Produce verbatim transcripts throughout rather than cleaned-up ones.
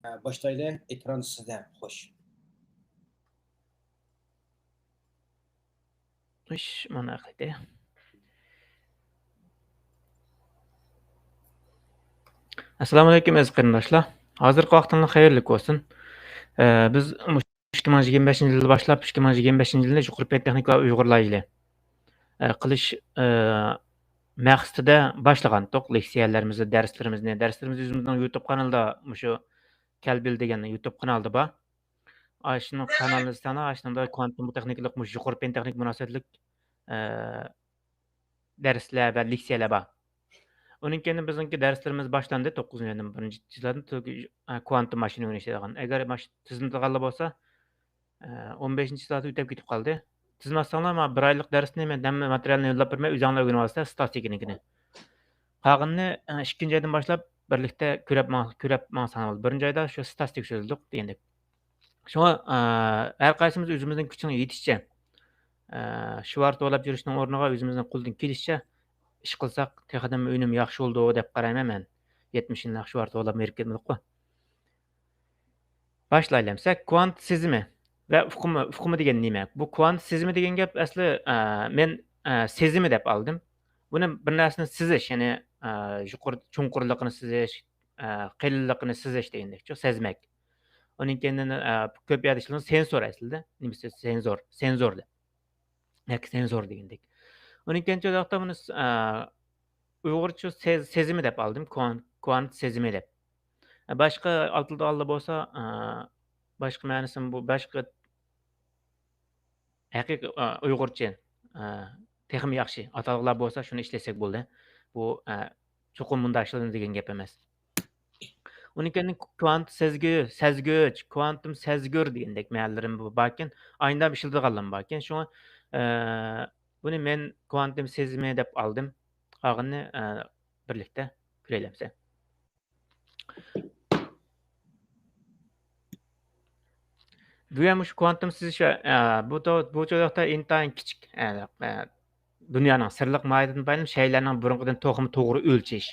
باشلايلى، ئېكران سىزدە. خوش. خوش، مانا قايتى. ئەسسالامۇ ئەلەيكۇم، ئەزىز قېرىنداشلار. ھازىرقى ۋاقتىڭلار خەيرلىك بولسۇن. ئە، بىز مۇشۇ ئىككى مىڭ يىگىرمە بەشىنچى يىلدا باشلاپ، ئىككى مىڭ يىگىرمە بەشىنچى يىلنى يۇقىرى پەن تېخنىكا ئۇيغۇرلار يىلى، ئە، قىلىش، ئە، مەقسىتىدە باشلىغانتۇق لېكسىيەلىرىمىزنى، دەرسلىرىمىزنى. دەرسلىرىمىزنى ئۆزىمىزنىڭ يۇتۇب قانىلىدا، مۇشۇ كەلبىل دېگەن يۇتۇب قانالدا بار. ئاشۇنىڭ قانالىنى سىزسەڭلار، ئاشۇنىڭدا كۋانتوم تېخنىكىلىق، مۇشۇ يۇقىرى پەن تېخنىكا مۇناسىۋەتلىك، ئە، دەرسلەر ۋە لېكسىيەلەر بار. ئۇنىڭ كېيىن بىزنىڭكى دەرسلىرىمىز باشلاندى، توققۇزىنچى ئايدىن بىرىنچى چىسلادىن تۈركىي، ئە، كۋانتوم ماشىنا ئۆگىنىش دەيدىغان. ئەگەر ماش-، تىزىملىتىدىغانلار بولسا، ئە، ئون بەشىنچى چىسلاسى ئۆتۈپ كېتىپ قالدى. تىزىملاتساڭلار، مانا بىر ئايلىق دەرسنى مەن ھەممە ماتېرىيالنى يوللاپ بېرىمەن، ئۆزۈڭلار ئۆگىنىۋالىسىلەر، ستاتىكىنىڭكىنى. قالغىنىنى، ئە، ئىككىنچى ئايدىن باشلاپ بىرلىكتە كۆرۈپ ماڭ-، كۆرۈپ ماڭساڭلار بولىدۇ. بىرىنچى ئايدا شۇ ستاتىك سۆزلىدۇق دېگەندەك. شۇڭا، ئە، ھەر قايسىمىز ئۆزىمىزنىڭ كۈچىنىڭ يېتىشىچە، ئە، شۇ ۋارتى ئوللاپ يۈرۈشنىڭ ئورنىغا ئۆزىمىزنىڭ قولىدىن كېلىشىچە ئىش قىلساق، تېخىدىمۇ ئۈنۈم ياخشى بولىدۇ دەپ قارايمەن مەن. يەتمىش يىلنى شۇ ۋارتى ئوللاپ بېرىپ كەتمىدۇققۇ. باشلايلى ئەمسە. كۋانت سېزىمى ۋە ئۇقۇمى، ئۇقۇمى دېگەن نېمە؟ بۇ كۋانت سېزىمى دېگەن گەپ ئەسلى، ئە، مەن، ئە، سېزىمى دەپ ئالدىم. بۇنى بىر نەرسىنى سېزىش، يەنى، ئە، يۇقىرى، چوڭقۇرلۇقىنى سېزىش، ئە، قېلىنلىقىنى سېزىش دېگەندەكچۇ، سەزمەك. ئۇنىڭ كېيىن، ئە، كۆپ يەردە ئىشلىتىلگەن سېنسور ئەسلىدە. نېمىسى سېنسور، سېنسور دەپ. ياكى سېنسور دېگەندەك. ئۇنىڭ كېيىن چوغدا مۇنى، ئە، ئۇيغۇرچە سېز-، سېزىمى دەپ ئالدىم. كۋان-، كۋانت سېزىمى دەپ. باشقا ئاتىلىدىغانلار بولسا، ئە، باشقا مەنىسىمۇ بۇ، باشقا ھەقىقىي، ئە، ئۇيغۇرچە، ئە، تېخىمۇ ياخشى ئاتالغۇلار بولسا، شۇنى ئىشلەتسەك بولدى. بۇ، ئە، چوقۇم مۇنداق ئىشلىنىدۇ دېگەن گەپ ئەمەس. ئۇنىڭ كېيىن كۋانت سەزگۈ-، سەزگۈچ، كۋانتوم سەزگۈر دېگەندەك مەنىلىرىمۇ باركەن، ئاينىدام ئىشلىتىدىغانلارمۇ باركەن. شۇڭا، ئە، بۇنى مەن كۋانتوم سېزىمى دەپ ئالدىم. قالغىنىنى، ئە، بىرلىكتە كۆرەيلى ئەمسە. بۈگۈن مۇشۇ كۋانتوم سېزىش، ئە، بۇ تو-، بۇ چوغدا ئىنتايىن كىچىك، ئە، ئە، دۇنيانىڭ سىرلىق ماھىيىتىدىن پايدىلىنىپ، شەيئىلەرنىڭ بۇرۇنقىدىن تېخىمۇ توغرا ئۆلچەش.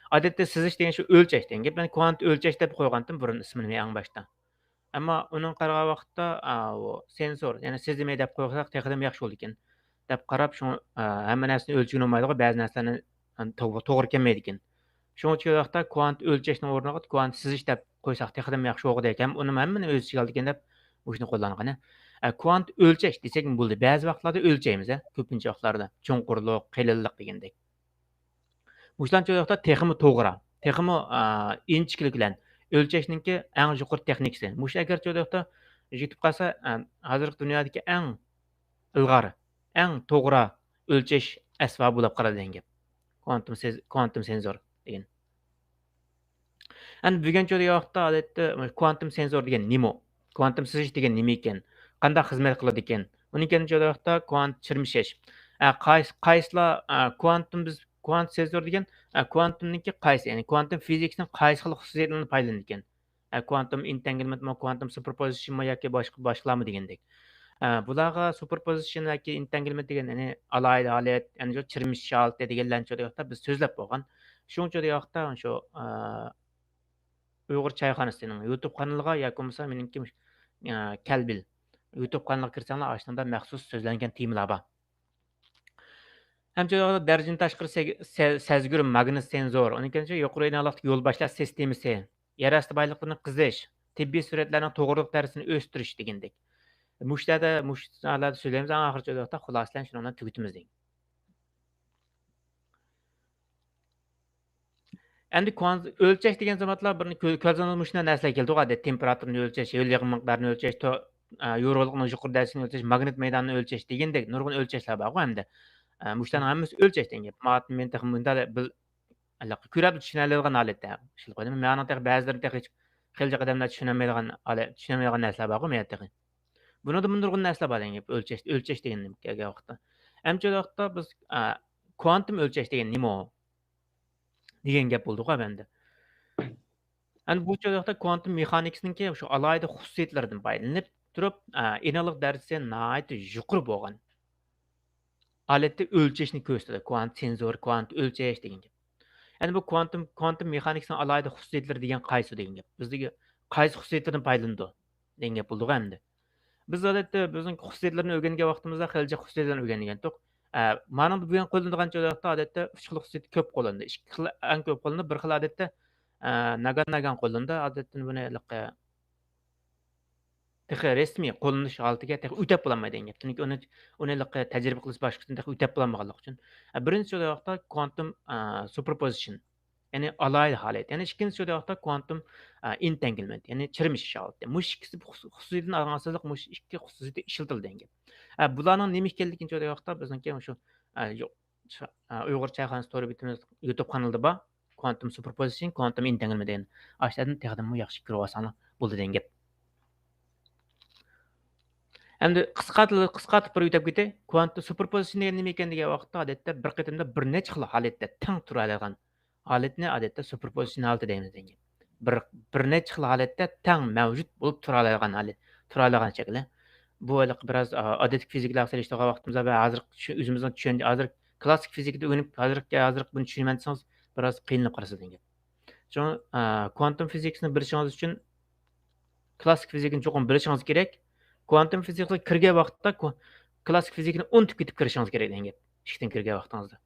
ئادەتتە سېزىش دېگەن شۇ ئۆلچەش دېگەن گەپ. مەن كۋانت ئۆلچەش دەپ قويغانتىم بۇرۇن ئىسمىنى ئەڭ باشتا. ئەمما ئۇنىڭ قارىغان ۋاقىتتا، ئا، ئۇ سېنسور، يەنى سېزىمى دەپ قويساق تېخىدىمۇ ياخشى بولىدىكەن دەپ قاراپ، شۇڭا، ئا، ھەممە نەرسىنى ئۆلچىگىلى بولمايدىغۇ، بەزى نەرسىلەرنى توغ-، توغرا كەلمەيدىكەن. شۇڭا شۇ ۋاقىتتا كۋانت ئۆلچەشنىڭ ئورنىغا كۋانت سېزىش دەپ قويساق تېخىدىمۇ ياخشى بولغۇدەك ھەم ئۇنىمۇ ھەممىنى ئۆز ئىچىگە ئالىدىكەن دەپ مۇشۇنى قوللانغان. ئە، كۋانت ئۆلچەش دېسەكمۇ بولدى. بەزى ۋاقىتلاردا ئۆلچەيمىز، ھە، كۆپىنچە ۋاقىتلاردا چوڭقۇرلۇق، قېلىنلىق دېگەندەك. مۇشۇلارنى شۇ ۋاقىتتا تېخىمۇ توغرا، تېخىمۇ، ئا، ئىنچىكىلىك بىلەن ئۆلچەشنىڭكى ئەڭ يۇقىرى تېخنىكىسى. مۇشۇ ئەگەر شۇ ۋاقىتتا يېتىپ قالسا، ئا، ھازىرقى دۇنيادىكى ئەڭ ئىلغار، ئەڭ توغرا ئۆلچەش ئەسۋابى بولۇپ قالىدۇ دېگەن گەپ. كۋانتوم سېز-، كۋانتوم سېنسور دېگەن. ئەمدى بۈگۈنچە دېگەن ۋاقىتتا، ئادەتتە، كۋانتوم سېنسور دېگەن نېمە؟ كۋانتوم سېزىش دېگەن نېمە ئىكەن؟ قانداق خىزمەت قىلىدىكەن؟ ئۇنىڭ كەينىدە دېگەن ۋاقىتتا كۋانت چىرمىشىش. ئە، قايس-، قايسىلار، ئە، كۋانتوم، بىز كۋانت سېنسور دېگەن، ئە، كۋانتومنىڭكى قايسى؟ يەنى كۋانتوم فىزىكىسىنىڭ قايسى خىل خۇسۇسىيەتلىرىنى پايدىلىنىدىكەن؟ ئە، كۋانتوم ئېنتەنگلمېنتمۇ، كۋانتوم سۇپېرپوزىشنمۇ ياكى باشقا، باشقىلارمۇ دېگەندەك. ئە، بۇلارغا سۇپېرپوزىشن ياكى ئېنتەنگلمېنت دېگەن، يەنى ئالاھىدە ھالەت، يەنى شۇ چىرمىشىش ھالىتى دېگەنلەرنى شۇ ۋاقىتتا بىز سۆزلەپ بولغان. شۇنىڭ ئۈچۈن ۋاقىتتا شۇ، ئە، ئۇيغۇر چايخانىسىنىڭ يۇتۇب قانىلىغا ياكى بولمىسا مېنىڭكى، ئە، كەلبىل يۇتۇب قانىلىغا كىرسەڭلار، ئاشۇنىڭدا مەخسۇس سۆزلەنگەن تېمىلار بار. ھەم شۇ دەرىجىدىن تاشقىرى سەگ-، سە-، سەزگۈر ماگنىت سېنزور، ئۇنىڭ كېيىن يۇقىرى ئېنېرگىيەلىك يول باشلاش سىستېمىسى، يەر ئاستى بايلىقلىرىنى قېزىش، تېببىي سۈرەتلەرنىڭ توغرىلىق دەرىجىسىنى ئۆستۈرۈش دېگەندەك. مۇشۇ يەردە، مۇشۇ ساھەلەردە سۆزلەيمىز، ئەڭ ئاخىرقى ۋاقىتتا خۇلاسىلەن شۇنىڭ بىلەن تۈگىتىمىز دېگەن. ئەمدى كۋانت ئۆلچەش دېگەن زامانلار بىر كۆ-، كۆز ئالدىمىزغا مۇشۇنداق نەرسىلەر كېلىدىغۇ، ئادەتتە تېمپېراتۇرىنى ئۆلچەش، ھېلىقى مىقدارنى ئۆلچەش، تو-، ئا، يورۇقلۇقنىڭ يۇقىرى دەرىجىسىنى ئۆلچەش، ماگنىت مەيدانىنى ئۆلچەش دېگەندەك نۇرغۇن ئۆلچەشلەر بارغۇ ئەمدى. ئا، مۇشۇلارنىڭ ھەممىسى ئۆلچەش دېگەن گەپ. مانا مەن تېخى مۇنداق بىر ھېلىقى كۆرۈپ چۈشىنەلەيدىغان ھالەتتە ئىشلىتىپ قويدۇم. ماڭا تېخى بەزىلىرى تېخى خېلىجىق ئادەملەر چۈشىنەلمەيدىغان ھالەت، چۈشىنەلمەيدىغان نەرسىلەر بارغۇ مانا تېخى. بۇنىڭدا نۇرغۇن نەرسىلەر بار دېگەن گەپ. ئۆلچەش، ئۆلچەش دېگەن نېمە كەلگەن ۋاقىتتا. ئەمدى شۇ ۋاقىتتا بىز، ئا، كۋانتوم ئۆلچەش دېگەن نېمە ئۇ؟ دېگەن گەپ بولدىغۇ ئەمدى. ئەمدى بۇ چاغدا كۋانتوم مېخانىكىسىنىڭكى شۇ ئالاھىدە خۇسۇسىيەتلىرىدىن پايدىلىنىپ تۇرۇپ، ئا، ئېنىقلىق دەرىجىسى ناھايىتى يۇقىرى بولغان ھالەتتە ئۆلچەشنى كۆرسىتىدۇ. كۋانت سېنزور، كۋانت ئۆلچەش دېگەن گەپ. يەنى بۇ كۋانتوم، كۋانتوم مېخانىكىسىنىڭ ئالاھىدە خۇسۇسىيەتلىرى دېگەن قايسى دېگەن گەپ. بىزدىكى قايسى خۇسۇسىيىتىدىن پايدىلىنىدۇ دېگەن گەپ بولىدىغۇ ئەمدى. بىز ئادەتتە بىزنىڭ خۇسۇسىيەتلىرىنى ئۆگەنگەن ۋاقتىمىزدا خېلىچە خۇسۇسىيەتلەرنى ئۆگەنگەنتۇق. ئە، مانىڭدا بۈگۈن قوللىنىدىغان چاغدا ئادەتتە ئۈچ خىل خۇسۇسىيەت كۆپ قوللىنىدۇ. ئىككى خىل ئەڭ كۆپ قوللىنىدۇ. بىر خىل ئادەتتە، ئە، ناگان ناگان قوللىنىدۇ. ئادەتتە بۇنى ھېلىقى تېخى رەسمىي قوللىنىش ھالىتىگە تېخى ئۆتەپ بولالمايدۇ دېگەن گەپ. چۈنكى ئۇنى، ئۇنى ھېلىقى تەجرىبە قىلىش باشقۇسىنى تېخى ئۆتەپ بولالمىغانلىقى ئۈچۈن. ئە، بىرىنچى چاغدا ۋاقىتتا كوانتۇم، ئە، سۇپېرپوزىشن. يەنى ئالاھىدە ھالەت. يەنى ئىككىنچى چاغدا ۋاقىتتا كوانتۇم، ئە، ئېنتەنگلمېنت. يەنى چىرمىشىش ھالىتى. مۇشۇ ئىككىسى خۇس-، خۇسۇسىيىتىدىن ئالغان سىزلىق مۇشۇ ئىككى خۇسۇسىيىتى ئىشلىتىلدى دېگەن گەپ. ئە، بۇلارنىڭ نېمە ئىكەنلىكىنى چاغدا ۋاقىتتا بىزنىڭكى مۇشۇ، ئە، يو-، چا-، ئە، ئۇيغۇر چايخانىسى تور بېتىمىز يۇتۇب قانىلىدا بار. كوانتۇم سۇپېرپوزىشن، كوانتۇم ئېنتەنگلمېنت دېگەن. ئاشۇ يەردىن تېخىدىنمۇ ياخشى كۆرۈۋالساڭلار بولدى دېگەن گەپ. ئەمدى قىسقارتىلىپ، قىسقارتىپ بىر ئۆتۈپ كېتەي. كوانتۇم سۇپېرپوزىشن دېگەن نېمە ئىكەن دېگەن ۋاقىتتا، ئادەتتە بىر قېتىمدا بىر نەچچە خىل ھالەتتە تەڭ تۇرالايدىغان ھالەتنى ئادەتتە سۇپېرپوزىشن ھالىتى دەيمىز دېگەن. بىر، بىر نەچچە خىل ھالەتتە تەڭ مەۋجۇت بولۇپ تۇرالايدىغان ھالەت، تۇرالايدىغان شەكلى. بۇ ھېلىقى بىراز، ئا، ئادەتتىكى فىزىكىلارغا سېلىشتۇرغان ۋاقتىمىزدا ۋە ھازىرقى چۈ-، ئۆزىمىزنىڭ چۈشەنچە، ھازىر كلاسسىك فىزىكىدا ئۆگىنىپ، ھازىرقى، ھازىرقى بۇنى چۈشىنىمەن دېسىڭىز، بىراز قىينىلىپ قالىسىز دېگەن گەپ. شۇڭا، ئا، كوانتۇم فىزىكىسىنى بىلىشىڭىز ئۈچۈن كلاسسىك فىزىكىنى چوقۇم بىلىشىڭىز كېرەك. كوانتۇم فىزىكىغا كىرگەن ۋاقىتتا كو-، كلاسسىك فىزىكىنى ئۇنتۇپ كېتىپ كىرىشىڭىز كېرەك دېگەن گەپ. ئىشىكتىن كىرگەن ۋاقتىڭىزدا.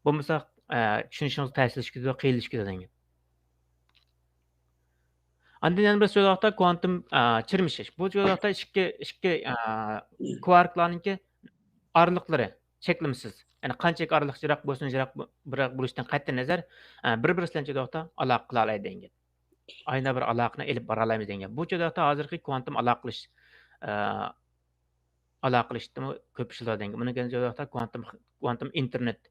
بولمىسا، ئە، چۈشىنىشىڭىز تەسلىشىپ كېتىدۇ، قىيىنلىشىپ كېتىدۇ دېگەن گەپ. ئاندىن يەنە بىر سۆز ۋاقىتتا كوانتۇم، ئە، چىرمىشىش. بۇ سۆز ۋاقىتتا ئىككى، ئىككى، ئە، كۋاركلارنىڭكى ئارىلىقلىرى چەكلىمىسىز. يەنى قانچىلىك ئارىلىق يىراق بولسۇن، يىراق بو-، يىراق بولۇشتىن قەتئىينەزەر، ئە، بىر-بىرسى بىلەن چۆدە ۋاقىتتا ئالاقە قىلالايدۇ دېگەن گەپ. ئاينا بىر ئالاقىنى ئېلىپ بارالايمىز دېگەن گەپ. بۇ چۆدە ۋاقىتتا ھازىرقى كوانتۇم ئالاقىلىشىش، ئە، ئالاقىلىشىشتىمۇ كۆپ ئىشلىتىدۇ دېگەن گەپ. ئۇنىڭ كەينىدە چۆدە ۋاقىتتا كوانتۇم، كوانتۇم ئىنتېرنېت،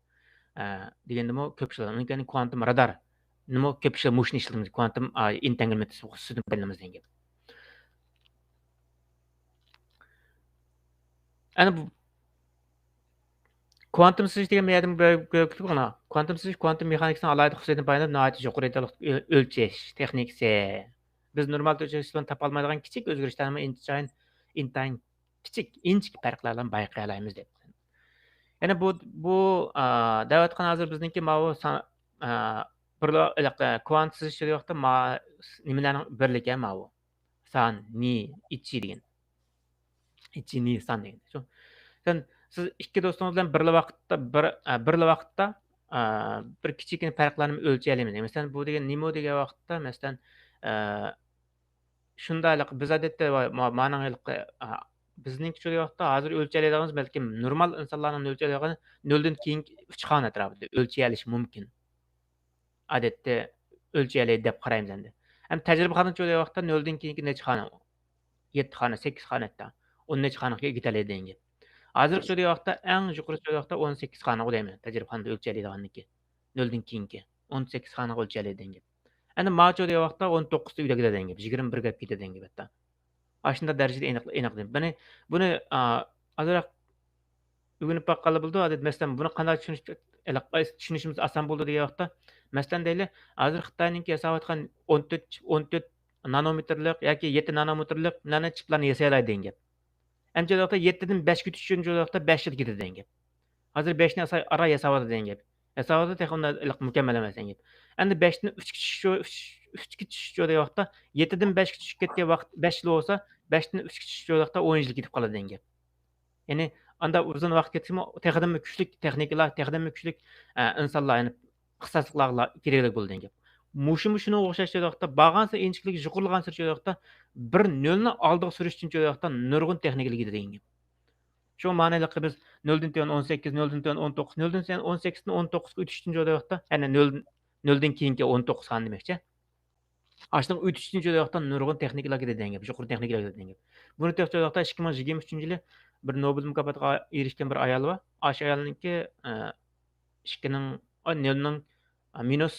ئە، دېگەندىمۇ كۆپ ئىشلىتىدۇ. ئۇنىڭ كەينىدە كوانتۇم رادار. نېمە كۆپ ئىشلەپ مۇشۇنى ئىشلىتىمىز، كوانتۇم، ئا، ئېنتەنگلمېنت خۇسۇسىيىتىنى پايدىلىنىمىز دېگەن گەپ. ئەنە بۇ كوانتۇم سىزىش دېگەن يەردىن بۆ-، بۆ-، بۆ-، كوانتۇم سىزىش كوانتۇم مېخانىكىسىنىڭ ئالاھىدە خۇسۇسىيىتىنى پايدىلىنىپ ناھايىتى يۇقىرى دەرىجىلىك ئۆ-، ئۆلچەش تېخنىكىسى. بىز نورمال ئۆلچەش ئۇسۇلىنى تاپالمايدىغان كىچىك ئۆزگىرىشلەرنىمۇ ئىنتايىن، ئىنتايىن كىچىك، ئىنچىكە پەرقلەرنى بايقىيالايمىز دەپ. يەنە بۇ، بۇ، ئا، دەۋاتقان ھازىر بىزنىڭكى ماۋۇ سان-، ئا، بىرلا-، ھېلىقى كوانت سىزىش دېگەن ۋاقىتتا ما-، نېمىلەرنىڭ بىرلىكى ماۋۇ. سان، نى، ئىچى دېگەن. ئىچى نى سان دېگەن. شۇ. سەن، سىز ئىككى دوستىڭىز بىلەن بىرلا ۋاقىتتا، بىر، ئا، بىرلا ۋاقىتتا، ئا، بىر كىچىككىنە پەرقلەرنى ئۆلچىيەلەيمىز. مەسىلەن، بۇ دېگەن نېمە دېگەن ۋاقىتتا، مەسىلەن، ئا، شۇنداق ھېلىقى بىز ئادەتتە ۋا-، ما-، مانىڭ ھېلىقى، ئا، بىزنىڭكى چۆدە ۋاقىتتا ھازىر ئۆلچىيەلەيدىغىنىمىز بەلكىم نورمال ئىنسانلارنىڭ ئۆلچىيەلەيدىغىنى نۆلدىن كېيىنكى ئۈچ خانە ئەتراپىدا ئۆلچىيەلىشى مۇمكىن. ئادەتتە ئۆلچىيەلەيدۇ دەپ قارايمىز ئەمدى. ھەم تەجرىبىخانىدا چۆدە ۋاقىتتا نۆلدىن كېيىنكى نەچچە خانا؟ يەتتە خانا، سەككىز خانا ھەتتا. ئون نەچچە خانىغا يېتەلەيدۇ دېگەن گەپ. ھازىرقى چۆدە ۋاقىتتا ئەڭ يۇقىرى چۆدە ۋاقىتتا ئون سەككىز خانىغا دەيمەن. تەجرىبىخانىدا ئۆلچىيەلەيدىغاننىكى. نۆلدىن كېيىنكى. ئون سەككىز خانىغا ئۆلچىيەلەيدۇ دېگەن گەپ. ئەمدى ما چۆدە ۋاقىتتا ئون توققۇزدا ئۆيدە كېتىدۇ دېگەن گەپ. يىگىرمە بىرگە كېتىدۇ دېگەن گەپ ھەتتا. ئاشۇنداق دەرىجىدە ئېنىق، ئېنىق دېدىم. بۇنى، بۇنى، ئا، ئازراق ئۆگىنىپ باققانلا بولىدۇ. ئادەت، مەسىلەن، بۇنى قانداق چۈشىنىش، چۈشىنىشىمىز ئاسان بولىدۇ دېگەن ۋاقىتتا، مەسىلەن، دەيلى، ھازىر خىتاينىڭكى ياساۋاتقان ئون تۆت، ئون تۆت نانومېتىرلىق ياكى يەتتە نانومېتىرلىق نانو چىپلارنى ياسىيالايدۇ دېگەن گەپ. ئەمدى چۆدە ۋاقىتتا يەتتىدىن بەشكە ئۆتۈش ئۈچۈن چۆدە ۋاقىتتا بەش يىل كېتىدۇ دېگەن گەپ. ھازىر بەشنى ئاسا-، ئارا ياساۋاتىدۇ دېگەن گەپ. ياساۋاتىدۇ، تېخى ئۇنداق مۇكەممەل ئەمەس دېگەن گەپ. ئەمدى بەشتىن ئۈچكە چۈشۈش، ئۈچ، ئۈچكە چۈشۈش چۆدە ۋاقىتتا يەتتىدىن بەشكە چۈشۈپ كەتكەن ۋاقىت بەش يىل بولسا، بەشتىن ئۈچكە چۈشۈش چۆدە ۋاقىتتا ئون يىل كېتىپ قالىدۇ دېگەن گەپ. يەنى ئاندا ئۇزۇن ۋاقىت كەتسىمۇ، تېخىدىنمۇ كۈچلۈك تېخنىكىلار، تېخىدىنمۇ كۈچلۈك، ئە، ئىنسانلار، يەنى ئىختىساسلىقلارغا كېرەكلىك بولىدۇ دېگەن گەپ. مۇشۇ، مۇشۇنىڭغا ئوخشاش چۆدە ۋاقىتتا بارغانسېرى ئىنچىكىلىكى يۇقىرىلىغانسېرى چۆدە ۋاقىتتا بىر نۆلنى ئالدىغا سۈرۈش ئۈچۈن چۆدە ۋاقىتتا نۇرغۇن تېخنىكىلار كېتىدۇ دېگەن گەپ. شۇ مانىلىقى بىز نۆلدىن تۆۋەن ئون سەككىز، نۆلدىن تۆۋەن ئون توققۇز، نۆلدىن تۆۋەن ئون سەككىزدىن ئون توققۇزغا ئۆتۈشتىن چۆدە ۋاقىتتا، يەنى نۆل، نۆلدىن كېيىنكى ئون توققۇز خانە دېمەكچى. ئاشۇنىڭ ئۆتۈشتىن چۆدە ۋاقىتتا نۇرغۇن تېخنىكىلار كېتىدۇ دېگەن گەپ، يۇقىرى تېخنىكىلار كېتىدۇ دېگەن گەپ. بۇنى تېخى چۆدە ۋاقىتتا ئىككى مىڭ يىگىرمە ئۈچىنچى يىلى بىر نوبېل مۇكاپاتىغا ئېرىشكەن بىر ئايال بار. ئاشۇ ئايالنىڭكى، ئە، ئىككىنىڭ، ئا، نۆلنىڭ، ئا، مىنۇس،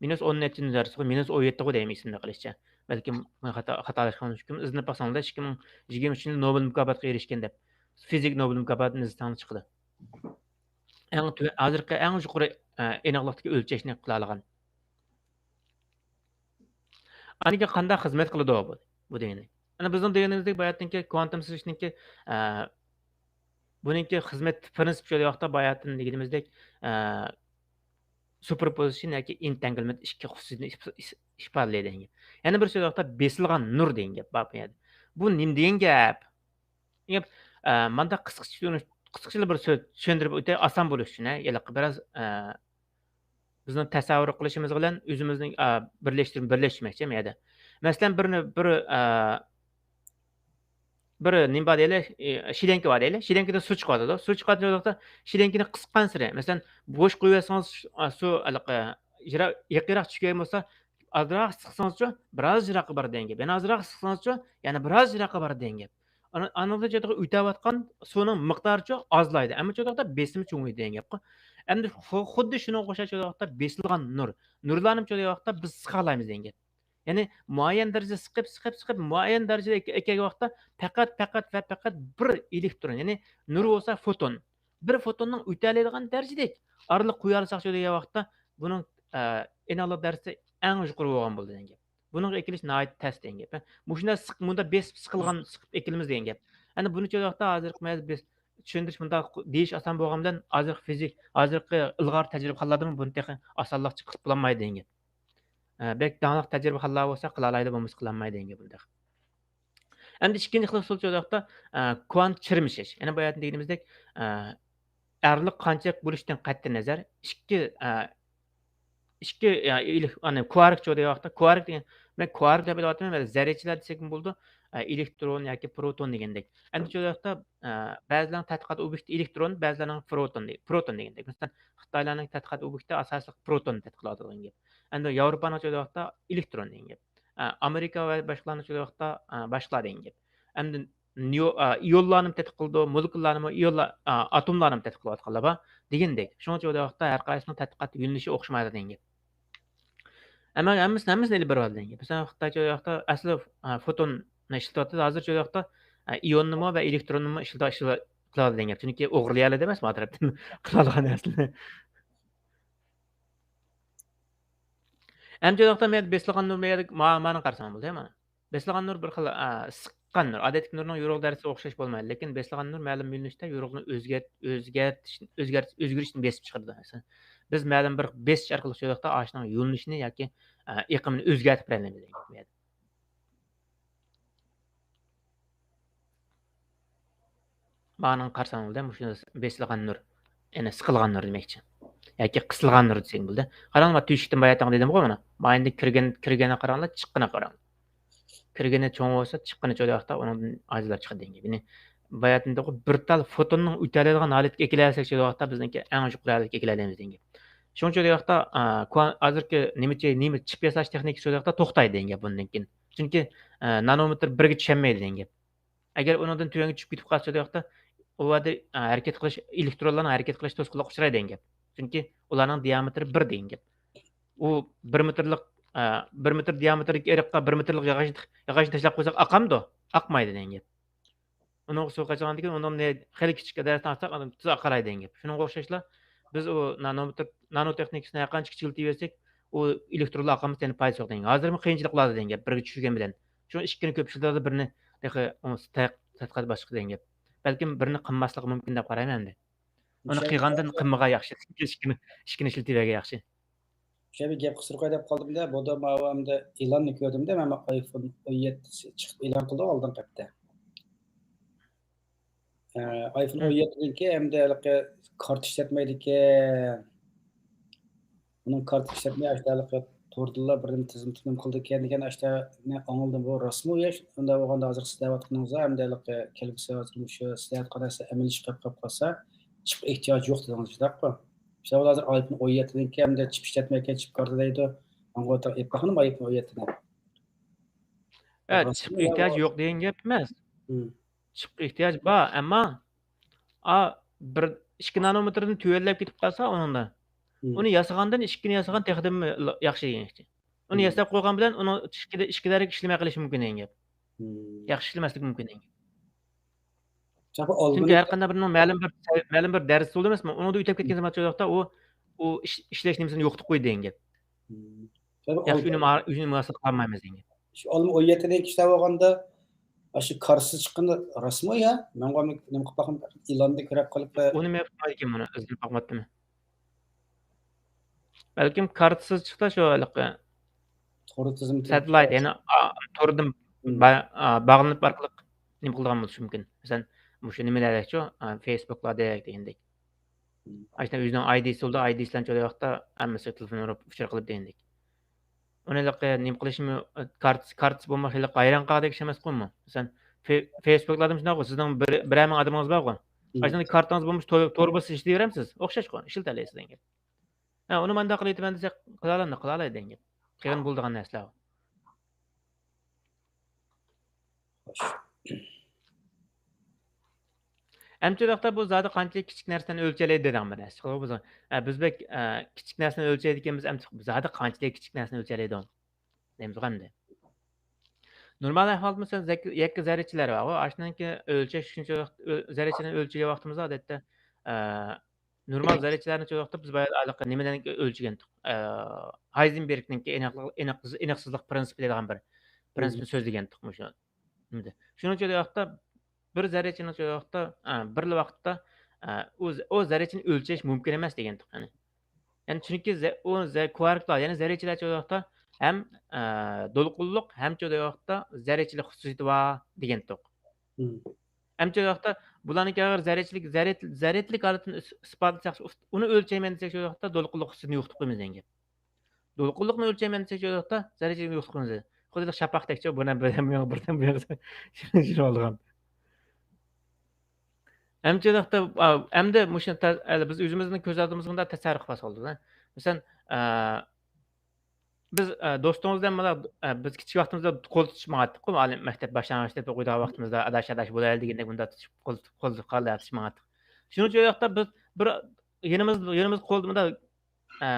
مىنۇس ئون نەچچىنچى دەرسىغۇ، مىنۇس ئون يەتتىغۇ دەيمەن ئېسىمدە قېلىشىچە. بەلكىم مەن خاتا، خاتالاشقان مۇمكىن. ئىزدىنىپ باقساڭلار، ئىككى مىڭ يىگىرمە ئۈچىنچى يىلى نوبېل مۇكاپاتىغا ئېرىشكەن دەپ، فىزىك نوبېل مۇكاپاتىنى ئىزدىسەڭلار چىقىدۇ. ئەڭ تۆ-، ھازىرقى ئەڭ يۇقىرى، ئە، ئېنىقلىقتىكى ئۆلچەشنى قىلالىغان. ئاندىن كېيىن قانداق خىزمەت قىلىدۇ بۇ، بۇ دېگىنى؟ ئەنە بىزنىڭ دېگىنىمىزدەك باياتىنكى كوانتۇم سىزىشنىڭكى، ئە، بۇنىڭكى خىزمەت پىرىنسىپى شۇ ۋاقىتتا باياتىن دېگىنىمىزدەك، ئە، سۇپېرپوزىشن ياكى ئېنتەنگلمېنت ئىككى خۇسۇسىيىتىنى ئىس-، ئىس-، ئىپادىلەيدۇ دېگەن گەپ. يەنە بىر سۆز ۋاقىتتا بېسىلغان نۇر دېگەن گەپ بار بۇ يەردە. بۇ نېمە دېگەن گەپ؟ دېگەن گەپ، ئە، مانداق قىسقىچە، قىسقىچىلا بىر سۆز چۈشەندۈرۈپ ئۆتەي، ئاسان بولۇش ئۈچۈن، ھە، ھېلىقى بىراز، ئە، بىزنىڭ تەسەۋۋۇر قىلىشىمىز بىلەن ئۆزىمىزنىڭ، ئە، بىرلەشتۈرۈپ، بىرلەشتۈرمەكچى بۇ يەردە. مەسىلەن، بىر، بىر، ئە، بىر نېمە بار دەيلى، ئى، شىلىنكا بار دەيلى. شىلىنكىدىن سۇ چىقىۋاتىدۇ. سۇ چىقىۋاتقان ۋاقىتتا شىلىنكىنى قىسقانسېرى، مەسىلەن، بوش قويۇۋەتسىڭىز، ئا، سۇ ھېلىقى يىراق، يېقىنراق چۈشكەن بولسا، ئازراق سىقسىڭىزچۇ، بىراز يىراققا بارىدۇ دېگەن گەپ. يەنە ئازراق سىقسىڭىزچۇ، يەنە بىراز يىراققا بارىدۇ دېگەن گەپ. ئانا-، ئانىڭدىن چۆتىقى ئۆتەۋاتقان سۇنىڭ مىقدارىچۇ ئازلايدۇ، ئەمما چۆتىقىدا بېسىمى چوڭىيىدۇ دېگەن گەپقۇ. ئەمدى خۇ-، خۇددى شۇنىڭغا ئوخشاش چۆتىقىدا بېسىلغان نۇر. نۇرلارنى چۆتىقىدا بىز سىقالايمىز دېگەن گەپ. يەنى مۇئەييەن دەرىجىدە سىقىپ، سىقىپ، سىقىپ، مۇئەييەن دەرىجىدە ئەكەلگەن ۋاقىتتا پەقەت، پەقەت ۋە پەقەت بىر ئېلېكترون، يەنى نۇر بولسا فوتون. بىر فوتوننىڭ ئۆتەلەيدىغان دەرىجىدەك ئارىلىق قويالىساقچۇ دېگەن ۋاقىتتا بۇنىڭ، ئە، ئېنىقلىق دەرىجىسى ئەڭ يۇقىرى بولغان بولىدۇ دېگەن گەپ. بۇنىڭغا ئېكىلىش ناھايىتى تەس دېگەن گەپ. مۇشۇنداق سىق-، مۇنداق بېسىپ سىقىلغان، سىقىپ ئېكىلىمىز دېگەن گەپ. ئەنە بۇنى چۆتىقىدا ھازىرقى مەزگىل بىز چۈشەندۈرۈش مۇنداق دېيىش ئاسان بولغان بىلەن ھازىرقى فىزىك، ھازىرقى ئىلغار تەجرىبىخانىلاردىمۇ بۇنى تېخى ئاسانلىقچە قىلىپ بولالمايدۇ دېگەن گەپ. ئە، بەك داڭلىق تەجرىبىخانلار بولسا قىلالايدۇ، بولمىسا قىلالمايدۇ دېگەن گەپ بۇنداق. ئەمدى ئىككىنچى خىل ئۇسۇل چۆتىقىدا، ئە، كۋانت چىرمىشىش. يەنە باياتىن دېگىنىمىزدەك، ئە، ئارىلىق قانچىلىك بولۇشتىن قەتئىي نەزەر، ئىككى، ئە، ئىككى، ئە، ئىلىك-، ئەنە، كۋارك چۆتىقىدا، كۋارك دېگەن، مەن كۋارك دەپ ئېلىۋاتىمەن، مەيلى زەررىچىلەر دېسەكمۇ بولىدۇ، ئە، ئېلېكترون ياكى پروتون دېگەندەك. ئەمدى چۆتىقىدا، ئە، بەزىلەرنىڭ تەتقىقات ئوبيېكتى ئېلېكترون، بەزىلەرنىڭ پروتون دېگەن، پروتون دېگەندەك. مەسىلەن، خىتايلارنىڭ تەتقىقات ئوبيېكتى ئاساسلىق پروتون تەتقىق قىلىۋاتىدىغان گەپ. ئەمدى ياۋروپانىڭ چۆتىقىدا ئېلېكترون دېگەن گەپ. ئە، ئامېرىكا ۋە باشقىلارنىڭ چۆتىقىدا، ئە، باشقىلار دېگەن گەپ. ئەمدى نېيو-، ئا، ئىيونلارنىمۇ تەتقىق قىلىدۇ، مولېكۇللارنىمۇ، ئىيونلار، ئا، ئاتوملارنىمۇ تەتقىق قىلىۋاتقانلار بار دېگەندەك. شۇنىڭ ئۈچۈن بۇ ۋاقىتتا ھەر قايسىنىڭ تەتقىقات يۆنىلىشى ئوخشىمايدۇ دېگەن گەپ. ئەمما ھەممىسىنى، ھەممىسىنى ئېلىپ بېرىۋالدى دېگەن گەپ. مەسىلەن، خىتايچە بۇ ۋاقىتتا ئەسلى، ئا، فوتوننى ئىشلىتىۋاتىدۇ، ھازىرچە بۇ ۋاقىتتا، ئا، ئىيوننىمۇ ۋە ئېلېكتروننىمۇ ئىشلىتىۋ-، ئىشلىتىۋاتىدۇ دېگەن گەپ. چۈنكى ئوغرىلىيالىدى ئەمەسمۇ ئۇ تەرەپتىن قىلالىغان نەرسىنى. ئەمدى بۇ ۋاقىتتا مەن بېسىلغان نۇر، مانا، مانا قارىساڭ بولدى، مانا. بېسىلغان نۇر بىر خىل، ئا، سىققان نۇر. ئادەتتىكى نۇرنىڭ يورۇق دەرىجىسى ئوخشاش بولمايدۇ، لېكىن بېسىلغان نۇر مەلۇم يۆنىلىشتە يورۇقنى ئۆزگەرت-، ئۆزگەرتىش، ئۆزگەرتىش، ئۆزگىرىشنى بېسىپ چىقىرىدۇ. مەسىلەن، بىز مەلۇم بىر بېسىش ئارقىلىق شۇ ۋاقىتتا ئاشۇنىڭ يۆنىلىشىنى ياكى، ئا، ئېقىمىنى ئۆزگەرتىپ بېرەلەيمىز دېگەن گەپ. مانىڭ قارىساڭ بولدى، مۇشۇ بېسىلغان نۇر، يەنى سىقىلغان نۇر دېمەكچى. ياكى قىسىلغان نۇر دېسەڭ بولدى. قاراڭلار، تۆشۈكتىن باياتىن دېدىمغۇ مانا. مايىندىن كىرگەن، كىرگەننى قاراڭلار، چىققىنىغا قاراڭلار. كىرگىنى چوڭ بولسا، چىققىنى چوڭ ۋاقىتتا ئۇنىڭدىن ئاجىزلاپ چىقىدۇ دېگەن گەپ. يەنى باياتىن دېدىغۇ، بىر تال فوتوننىڭ ئۆتەلەيدىغان ھالەتكە ئەكېلەلىسەك، شۇ ۋاقىتتا بىزنىڭكى ئەڭ يۇقىرى ھالەتكە ئەكېلەلەيمىز دېگەن گەپ. شۇنىڭ ئۈچۈن ۋاقىتتا، ئا، كۋان-، ھازىرقى نېمىچە، نېمە چىپ ياساش تېخنىكىسى شۇ ۋاقىتتا توختايدۇ دېگەن گەپ بۇندىن كېيىن. چۈنكى، ئا، نانومېتىر بىرگە چۈشەلمەيدۇ دېگەن گەپ. ئەگەر ئۇنىڭدىن تۆۋەنگە چۈشۈپ كېتىپ قالسا، شۇ ۋاقىتتا ئۇ يەردە، ئا، ھەرىكەت قىلىش، ئېلېكترونلارنىڭ ھەرىكەت قىلىش توسقۇنلۇقىغا ئۇچرايدۇ دېگەن گەپ. چۈنكى ئۇلارنىڭ دىئامېتىرى بىر دېگەن گەپ. ئۇ بىر مېتىرلىق، ئا، بىر مېتىر دىئامېتىرلىك ئېرىققا بىر مېتىرلىق ياغاچنى، ياغاچنى تاشلاپ قويساق ئاقامدۇ؟ ئاقمايدۇ دېگەن گەپ. ئۇنىڭغا سۇ قاچىلىغاندىن كېيىن، ئۇنىڭ نە-، خېلى كىچىك دەرىجىدە ئاقساق، ئاندىن تېز ئاقارايدۇ دېگەن گەپ. شۇنىڭغا ئوخشاشلا، بىز ئۇ نانومېتىر، نانو تېخنىكىسىنى ھەرقانچە كىچىكلىتىۋەرسەك، ئۇ ئېلېكترونلار ئاقالمىسا، يەنە پايدىسى يوق دېگەن گەپ. ھازىرمۇ قىيىنچىلىقلاردا دېگەن گەپ، بىرگە چۈشۈرگەن بىلەن. شۇ ئىككىنى كۆپ ئىشلىتىۋاتىدۇ، بىرنى تېخى ئوڭۇشسىز تەتقىقات باشلىقى دېگەن گەپ. بەلكىم بىرنى قىلماسلىقى مۇمكىن دەپ قارايمەن ئەمدى. ئۇنى قىلغاندىن قىلمىغان ياخشى. ئىككىنى، ئىككىنى ئىشلىتىۋەرگەن ياخشى. شۇ بىر گەپ قىستۇرۇپ قوياي دەپ قالدىم-دە، بۇدا ماۋۇ ئەمدى ئېلاننى كۆردۈم-دە، مانا ئايفون ئون يەتتىسى چىقىپ ئېلان قىلدى ئالدىنقى ھەپتە. ئە، ئايفون ئون يەتتىنىڭكى ئەمدى ھېلىقى كارتا ئىشلەتمەيدىكەن. ئۇنىڭ كارتا ئىشلەتمەي، ئاشۇ ھېلىقى توردىلا بىر نېمە تىزىم تۈزۈم قىلىدىكەن دېگەن ئاشۇنى ئاڭلىدىم. بۇ راستمۇ يا؟ ئۇنداق بولغاندا ھازىر سىز دەۋاتقىنىڭىزدا ئەمدى ھېلىقى كەلگۈسى ھازىر مۇشۇ سىز دەۋاتقان نەرسە ئەمەلىي ئىشقا ئېلىپ قالسا، چىپقا ئېھتىياج يوق دېدىڭىز، شۇنداققۇ؟ مىسال ھازىر ئايفون ئون يەتتىنىڭكى ئەمدى چىپ ئىشلەتمەيدىكەن، چىپ كارتا دەيدۇ. ماڭا ئوتتۇرىغا ئېلىپ باقمىدىم ئايفون ئون يەتتىنى. ھە، راستمۇ چىپقا يا؟ ئېھتىياج يوق دېگەن گەپ ئەمەس. مم. چىپقا ئېھتىياج بار، ئەمما، ئا، بىر، ئىككى نانومېتىردىن تۆۋەنلەپ كېتىپ قالسا ئۇنىڭدا، مم. ئۇنى ياسىغاندىن ئىككىنى ياسىغان تېخىدىنمۇ ياخشى دېگەن گەپ. ئۇنى مم. ياساپ قويغان بىلەن ئۇنىڭ ئىككى، ئىككى دەرەجە ئىشلىمەي قېلىشى مۇمكىن دېگەن گەپ. مم. ياخشى ئىشلىمەسلىكى مۇمكىن دېگەن گەپ. چۈنكى ھەر قانداق بىرىنىڭ مەلۇم بىر، مەلۇم بىر دەرىجىسى بولىدۇ ئەمەسمۇ؟ ئۇنىڭدا ئۆتەپ كەتكەن زاماندا ئۇ، ئۇ ئىش-، ئىشلەش نېمىسىنى يوقىتىپ قويدى دېگەن گەپ. مم. ياخشى ئۈنۈم، ئۈنۈم ھاسىل قىلالمايمىز دېگەن گەپ. شۇ ئالما ئون يەتتىنىڭكى ئىشلەپ بولغاندا، ئاشۇ كارتىسى چىققىنى راستمۇ يا؟ مەن نېمە قىلىپ باقمىدىم، ئېلاندا كۆرۈپ قېلىپ. ئۇنى مەن ئۇقمايدىكەنمەن، ئۇنى ئىزدىنىپ باقماپتىمەن. بەلكىم كارتىسىز چىقسا شۇ ھېلىقى. تور تىزىملىتىدىن ساتلايت، يەنى، ئا، توردىن مم. با-، ئا، باغلىنىپ ئارقىلىق نېمە قىلىدىغان بولۇشى مۇمكىن. مەسىلەن، مۇشۇ نېمىلەردەكچۇ، ئا، فېيسبۇكلاردەك دېگەندەك. مم. ئاشۇنداق ئۆزىنىڭ ئايدىسى بولىدۇ، ئايدىسى بىلەن چۆرە ۋاقىتتا ھەممىسىگە تېلېفون ئۇرۇپ، ئۇچۇر قىلىپ دېگەندەك. ئۇنى ھېلىقى نېمە قىلىشمۇ، كارت-، كارتىسى بولماي خېلى ھەيران قالغۇدەك ئىش ئەمەسقۇ ئۇمۇ. مەسىلەن، فې-، فېيسبۇكلاردا شۇنداققۇ، سىزنىڭ بىر، بىرەر مىڭ ئادىمىڭىز بارغۇ. مم. ئاشۇنداق كارتىڭىز بولمىسا، تور-، تور بولسا ئىشلىتىۋېرەمسىز؟ ئوخشاشقۇ، ئىشلىتەلەيسىز دېگەن گەپ. ھە، ئۇنى مانداق قىلىۋېتىمەن دېسە، قىلالامدۇ؟ قىلالايدۇ دېگەن گەپ. قىلغىلى بولىدىغان نەرسىلەر. خوش. ئەمدى شۇنداقتا بۇ زادى قانچىلىك كىچىك نەرسىلەرنى ئۆلچەيلەيدۇ دەيدىغان بىر نەرسە. بىز، ئە، بىز بەك، ئە، كىچىك نەرسىنى ئۆلچەيدىكەنمىز، ئەمدى زادى قانچىلىك كىچىك نەرسىنى ئۆلچەيلەيدۇ دەيمىز ئەمدى. نورمال ئەھۋالدا مەسىلەن، زەك-، يەككە زەررىچىلەر بارغۇ، ئاشۇنىڭكى ئۆلچەش شۇنچە ۋاقىت، ئۆ-، زەررىچىلەرنى ئۆلچىگەن ۋاقتىمىزدا ئادەتتە، ئە، نورمال زەررىچىلەرنى شۇ ۋاقىتتا بىز بايا ھېلىقى نېمىدىن ئۆلچىگەنتۇق؟ ئە، ھايزېنبېرگنىڭكى ئېنىقلىق-، ئېنىق-، ئېنىقسىزلىق پىرىنسىپى دەيدىغان بىر پىرىنسىپنى سۆزلىگەنتۇق مۇشۇ. ئەمدى شۇنىڭ ئۈچۈن ۋاقىتتا بىر زەررىچىنىڭ شۇ ۋاقىتتا، ئە، بىرلا ۋاقىتتا، ئە، ئۇ ز-، ئۇ زەررىچىنى ئۆلچەش مۇمكىن ئەمەس دېگەنتۇق، يەنى. يەنى چۈنكى زە-، ئۇ زە-، كۋاركلار، يەنى زەررىچىلەر شۇ ۋاقىتتا ھەم، ئە، دولقۇنلۇق، ھەم شۇ ۋاقىتتا زەررىچىلىك خۇسۇسىيىتى بار دېگەنتۇق. مم. ئەمدى شۇ ۋاقىتتا بۇلارنىڭكى ئەگەر زەررىچىلىك، زەررىت-، زەررىتلىك ھالىتىنى ئىس-، ئىسپاتلىساق، ئۇنى ئۆلچەيمەن دېسەك، شۇ ۋاقىتتا دولقۇنلۇق خۇسۇسىيىتىنى يوقىتىپ قويىمىز دېگەن گەپ. دولقۇنلۇقنى ئۆلچەيمەن دېسەك، شۇ ۋاقىتتا زەررىچىلىكنى يوقىتىپ قويىمىز دېگەن. خۇددى شاپاقتەكچۇ، بىردىن بىر ياققا، بىردىن بىر ياققا شۇنداق بولغان. ئەمدى شۇ ۋاقىتتا، ئا، ئەمدى مۇشۇ تا-، ئەلى بىز ئۆزىمىزنى كۆز ئالدىمىزغا مۇنداق تەسەۋۋۇر قىلىپ ئالساق بولىدۇ. مەسىلەن، ئا، بىز، ئە، دوستىڭىز بىلەن مانا، ئە، بىز كىچىك ۋاقتىمىزدا قول تۇتۇشۇپ ماڭاتتۇققۇ، مۇئەللىم، مەكتەپ باشلانغۇچ دەپ ئوقۇيدىغان ۋاقتىمىزدا ئاداش، ئاداش بولايلى دېگەندەك مۇنداق تۇتۇشۇپ، قول تۇتۇپ، قول تۇتۇپ قالدى، تۇتۇشۇپ ماڭاتتۇق. شۇنىڭ ئۈچۈن ئۇ ۋاقىتتا بىز بىر يېنىمىز، يېنىمىز قولدا مۇنداق، ئە،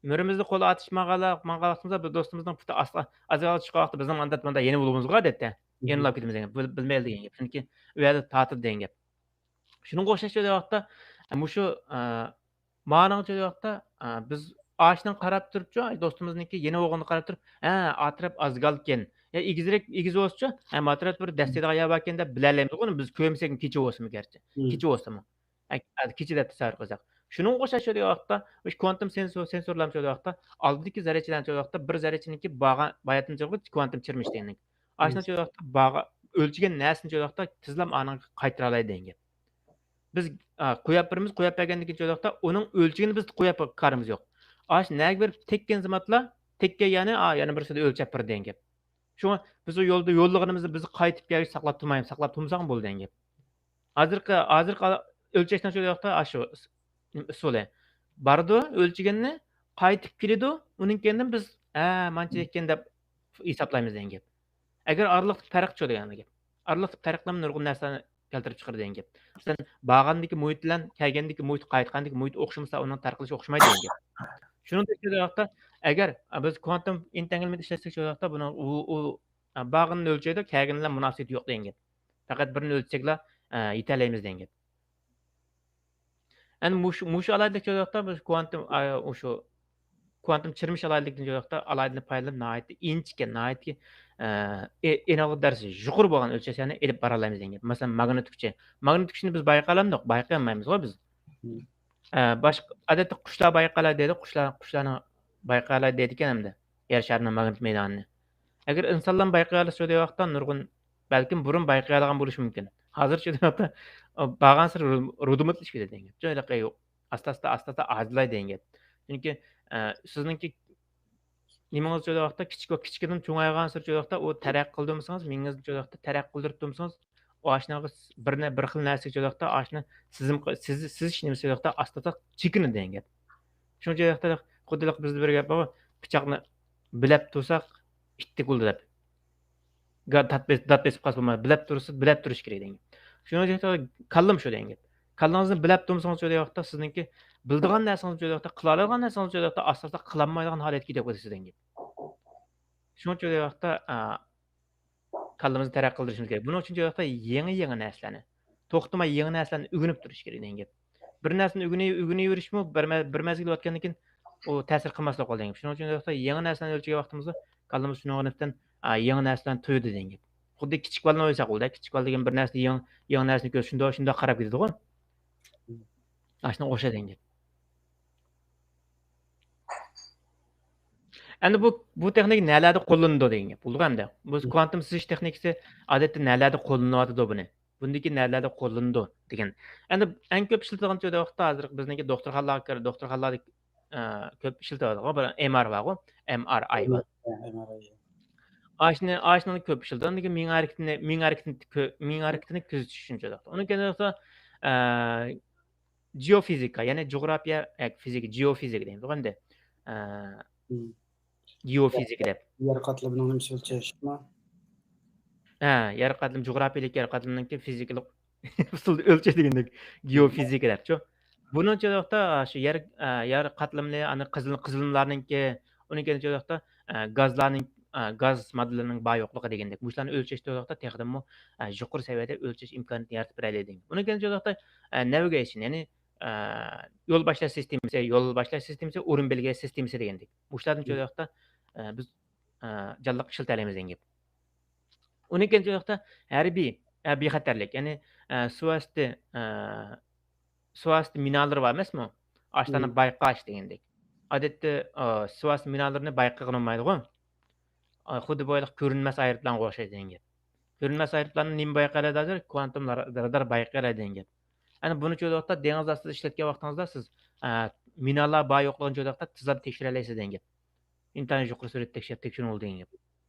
مۈرىمىزنى قول ئاتىشىپ ماڭغانلا-، ماڭغان ۋاقتىمىزدا بىر دوستىمىزنىڭ پۇتى ئاستا، ئازراق چۈشكەن ۋاقتىدا بىزنىڭ ئانداق مۇنداق يېنى بولىمىزغا ئادەتتە. يېنىلاپ كېتىمىز دېگەن گەپ. بىل-، بىلمەيلى دېگەن گەپ. چۈنكى ئۇ يەردە تارتىدۇ دېگەن گەپ. شۇنىڭغا ئوخشاش شۇ ۋاقىتتا، ئە، مۇشۇ، ئە، مانىڭچە ۋاقىتتا، ئە، بىز ئاشنىڭ قاراپ تۇرۇپچۇ، دوستىمىزنىڭكى يېنى بولغىنىغا قاراپ تۇرۇپ، ھە، ئا تەرەپ ئازگالكەن. يا ئېگىزرەك، ئېگىز بولسىچۇ، ھە، ما تەرەپ بىر دەسسەيدىغان يەر باركەن دەپ بىلەلەيمىزغۇ، بىز كۆرمىسەكمۇ كېچە بولسىمۇ گەرچە. كېچە بولسىمۇ. ئە، ئە، كېچە دەپ تەسەۋۋۇر قىلساق. شۇنىڭغا ئوخشاش شۇ ۋاقىتتا، مۇشۇ كۋانتۇم سېنسور، سېنسورلارمۇ شۇ ۋاقىتتا ئالدىدىكى زەررىچىلەرنى شۇ ۋاقىتتا بىر زەررىچىنىڭكى بارغان، باياتىنچە كۋانتۇم چىرمىش دېگەن. ئاشۇنى شۇ ۋاقىتتا بارغان، ئۆلچىگەن نەرسىنى شۇ ۋاقىتتا تېزلا ئانىڭغا قايتۇرالايدۇ دېگەن گەپ. بىز، ئا، قويۇپ بېرىمىز، قويۇپ بەرگەندىن كېيىن شۇ ۋاقىتتا ئۇنىڭ ئۆلچىگىنى بىز قويۇپ كارىمىز يوق. ئاشۇ نەگە بېرىپ تەگكەن زامانلا، تەگكەن يەرنى، ئا، يەنە بىرسىدە ئۆلچەپ بېرىدۇ دېگەن گەپ. شۇڭا بىز ئۇ يولدا يوللىغىنىمىزنى بىز قايتىپ كەلگۈچە ساقلاپ تۇرمايمىز، ساقلاپ تۇرمىساقمۇ بولىدۇ دېگەن گەپ. ھازىرقى، ھازىرقى ئۆلچەشنىڭ شۇ ۋاقىتتا ئاشۇ ئۇسۇلى. بارىدۇ، ئۆلچىگەننى قايتىپ كېلىدۇ، ئۇنىڭ كەينىدىن بىز، ھە، مانچە ئىكەن دەپ ھېسابلايمىز دېگەن گەپ. ئەگەر ئارىلىقتا پەرق شۇ دېگەن گەپ. ئارىلىقتا پەرقلەرمۇ نۇرغۇن نەرسىلەرنى كەلتۈرۈپ چىقىرىدۇ دېگەن گەپ. مەسىلەن، بارغاندىكى مۇھىت بىلەن كەلگەندىكى مۇھىت، قايتقاندىكى مۇھىت ئوخشىمىسا، ئۇنىڭ تارقىلىشى ئوخشىمايدۇ دېگەن گەپ. شۇنىڭدەك شۇ ۋاقىتتا، ئەگەر بىز كۋانتۇم ئېنتەنگلمېنت ئىشلەتسەك، شۇ ۋاقىتتا بۇنىڭ ئۇ، ئۇ، بارغىنىنى ئۆلچەيدۇ، كەلگىنى بىلەن مۇناسىۋىتى يوق دېگەن گەپ. پەقەت بىرىنى ئۆلچىسەكلا، ئە، يېتەلەيمىز دېگەن گەپ. ئەنە مۇشۇ، مۇشۇ ئالاھىدىلىك شۇ ۋاقىتتا بىز كۋانتۇم، ئا، شۇ كۋانتۇم چىرمىش ئالاھىدىلىكىدىن شۇ ۋاقىتتا ئالاھىدىلىك پايدىلىنىپ ناھايىتى ئىنچىكە، ناھايىتى، ئە، ئېنىقلىق دەرىجىسى يۇقىرى بولغان ئۆلچەشلەرنى ئېلىپ بارالايمىز دېگەن گەپ. مەسىلەن، ماگنىت كۈچى. ماگنىت كۈچىنى بىز بايقىيالامدۇق؟ بايقىيالمايمىزغۇ بىز. ئە، باشقا، ئادەتتە قۇشلار بايقايالايدۇ دەيدۇ، قۇشلار، قۇشلارنى بايقايالايدۇ دەيدىكەن ئەمدى يەر شارىنىڭ ماگنىت مەيدانىنى. ئەگەر ئىنسانلارمۇ بايقىيالىسا شۇ ۋاقىتتا نۇرغۇن، بەلكىم بۇرۇن بايقىيالىغان بولۇشى مۇمكىن. ھازىر شۇ ۋاقىتتا بارغانسېرى رۇ-، رۇدۇمىتلىشىپ كېتىدۇ دېگەن گەپ. شۇ ھېلىقى ئاستا، ئاستا، ئاستا، ئاستا ئازلايدۇ دېگەن گەپ. چۈنكى، ئە، سىزنىڭكى نېمىڭىز شۇ ۋاقىتتا كىچىك، كىچىكىدىن چوڭايغانسېرى شۇ ۋاقىتتا ئۇ تەرەققىي قىلدۇرمىسىڭىز، مېڭىڭىزنى شۇ ۋاقىتتا تەرەققىي قىلدۇرۇپ تۇرمىسىڭىز، ئۇ ئاشۇنىڭغا بىر نە-، بىر خىل نەرسىگە شۇ ۋاقىتتا ئاشۇنى سىزىم قىل-، سىز-، سىزىش نېمىسى شۇ ۋاقىتتا ئاستا ئاستا چېكىنىدۇ دېگەن گەپ. شۇنىڭ ئۈچۈن شۇ ۋاقىتتا خۇددى بىزدە بىر گەپ بار، پىچاقنى بىلەپ تۇرساق، ئىتتىك بولىدۇ دەپ. گا-، دات بېس-، دات بېسىپ قالسا بولمايدۇ. بىلەپ تۇرسا، بىلەپ تۇرۇش كېرەك دېگەن گەپ. شۇنىڭ ئۈچۈن كاللام شۇ دېگەن گەپ. كاللىڭىزنى بىلەپ تۇرمىسىڭىز شۇ ۋاقىتتا سىزنىڭكى بىلىدىغان نەرسىڭىز شۇ ۋاقىتتا، قىلالايدىغان نەرسىڭىز شۇ ۋاقىتتا ئاستا ئاستا قىلالمايدىغان ھالەتكە كېتىپ قالىسىز دېگەن گەپ. شۇنىڭ ئۈچۈن شۇ ۋاقىتتا، ئا، كاللىمىزنى تەرەققىي قىلدۇرۇشىمىز كېرەك. بۇنىڭ ئۈچۈن شۇ ۋاقىتتا يېڭى، يېڭى نەرسىلەرنى، توختىماي يېڭى نەرسىلەرنى ئۆگىنىپ تۇرۇش كېرەك دېگەن گەپ. بىر نەرسىنى ئۆگىنە-، ئۆگىنىۋېرىشمۇ بىر مە-، بىر مەزگىل ئۆتكەندىن كېيىن ئۇ تەسىر قىلماسلىق بولىدۇ دېگەن گەپ. شۇنىڭ ئۈچۈن شۇ ۋاقىتتا يېڭى نەرسىلەرنى ئۆلچىگەن ۋاقتىمىزدا كاللىمىز شۇنىڭغا نىسبەتەن، ئا، يېڭى نەرسىلەرنى تۇيىدۇ دېگەن گەپ. خۇددى كىچىك بالىنى ئويلىساق بولىدۇ. كىچىك بالا دېگەن بىر نەرسىنى يېڭى، يېڭى نەرسىنى كۆرسە شۇنداق، شۇنداق قاراپ كېتىدىغۇ. ئاشۇنىڭغا ئوخشاش دېگەن گەپ. ئەمدى بۇ، بۇ تېخنىكا نەلەردە قوللىنىلىدۇ دېگەن گەپ بولدىغۇ ئەمدى. بۇ كۋانتوم سىزىش تېخنىكىسى ئادەتتە نەلەردە قوللىنىلىۋاتىدۇ بۇنى؟ بۇندىكى نەلەردە قوللىنىدۇ دېگەن. ئەمدى ئەڭ كۆپ ئىشلىتىدىغان چۆدە ۋاقىتتا ھازىر بىزنىڭكى دوختۇرخانىلارغا كىر-، دوختۇرخانىلاردا، ئە، كۆپ ئىشلىتىۋاتىدىغۇ بىر ئېم ئار بارغۇ، ئېم ئار ئاي بار. ئاشنى، ئاشنى كۆپ ئىشلىتىدۇ. ئاندىن كېيىن مېڭە ھەرىكىتىنى، مېڭە ھەرىكىتىنى، مېڭە ھەرىكىتىنى كۆزىتىش ئۈچۈن چۆدە ۋاقىتتا. ئۇنىڭ كېيىن، ئە، جېئوفىزىكا، يەنى جۇغراپىيە، ئە، فىزىكا، جېئوفىزىكا دەيمىز ئەمدى. ئە، مم. گېئوفىزىكا دەپ. يەر قاتلىمىنىڭ نېمىسى ئۆلچەشمۇ؟ ھە، يەر قاتلىمى، جۇغراپىيەلىك يەر قاتلىمىنىڭكى فىزىكىلىق ئۇسۇلدا ئۆلچەش دېگەندەك. گېئوفىزىكا دەپچۇ. بۇنىڭ چۆدە ۋاقىتتا شۇ يەر، ئە، يەر قاتلىمى، ئاندىن قىزىل-، قىزىلمىلارنىڭكى، ئۇنىڭ كېيىن چۆدە ۋاقىتتا، ئە، گازلارنىڭ، ئە، گاز ماددىلىرىنىڭ بار يوقلۇقى دېگەندەك. مۇشۇلارنى ئۆلچەش چۆدە ۋاقىتتا تېخىمۇ، ئە، يۇقىرى سەۋىيەدە ئۆلچەش ئىمكانىيىتىنى يارىتىپ بېرەلەيدۇ. ئۇنىڭ كېيىن چۆدە ۋاقىتتا، ئە، نەۋىگەيشن، يەنى، ئە، يول باشلاش سىستېمىسى، يول باشلاش سىستېمىسى، ئورۇن بەلگىلەش سىستېمىسى دېگەندەك. مۇشۇلاردىن چۆدە ۋاقىتتا، ئە، بىز، ئە، جانلىق ئىشلىتەلەيمىز دېگەن گەپ. ئۇنىڭ كېيىن چۆدە ۋاقىتتا ھەربىي، ئە، بىخەتەرلىك، يەنى، ئە، سۇ ئاستى، ئە، سۇ ئاستى مىنالىرى بار ئەمەسمۇ؟ ئاشۇلارنى بايقاش دېگەندەك. ئادەتتە، ئا، سۇ ئاستى مىنالىرىنى بايقىغىلى بولمايدىغۇ. ئا، خۇددى بۇ ھېلىقى كۆرۈنمەس ئايروپىلانغا ئوخشايدۇ دېگەن گەپ. كۆرۈنمەس ئايروپىلاننى نېمە بايقىيالايدۇ ھازىر؟ كۋانتوم رادار بايقىيالايدۇ دېگەن گەپ. ئەنە بۇنى چۆدە ۋاقىتتا دېڭىز ئاستىدا ئىشلەتكەن ۋاقتىڭىزدا سىز، ئا، مىنالار بار يوقلۇقىنى چۆدە ۋاقىتتا تېزلا تەكشۈرەلەيسىز دېگەن گەپ. ئىنتايىن يۇقىرى سۈرئەتتە تەكشۈرۈپ تەكشۈرۈۋالىدۇ دېگەن گەپ.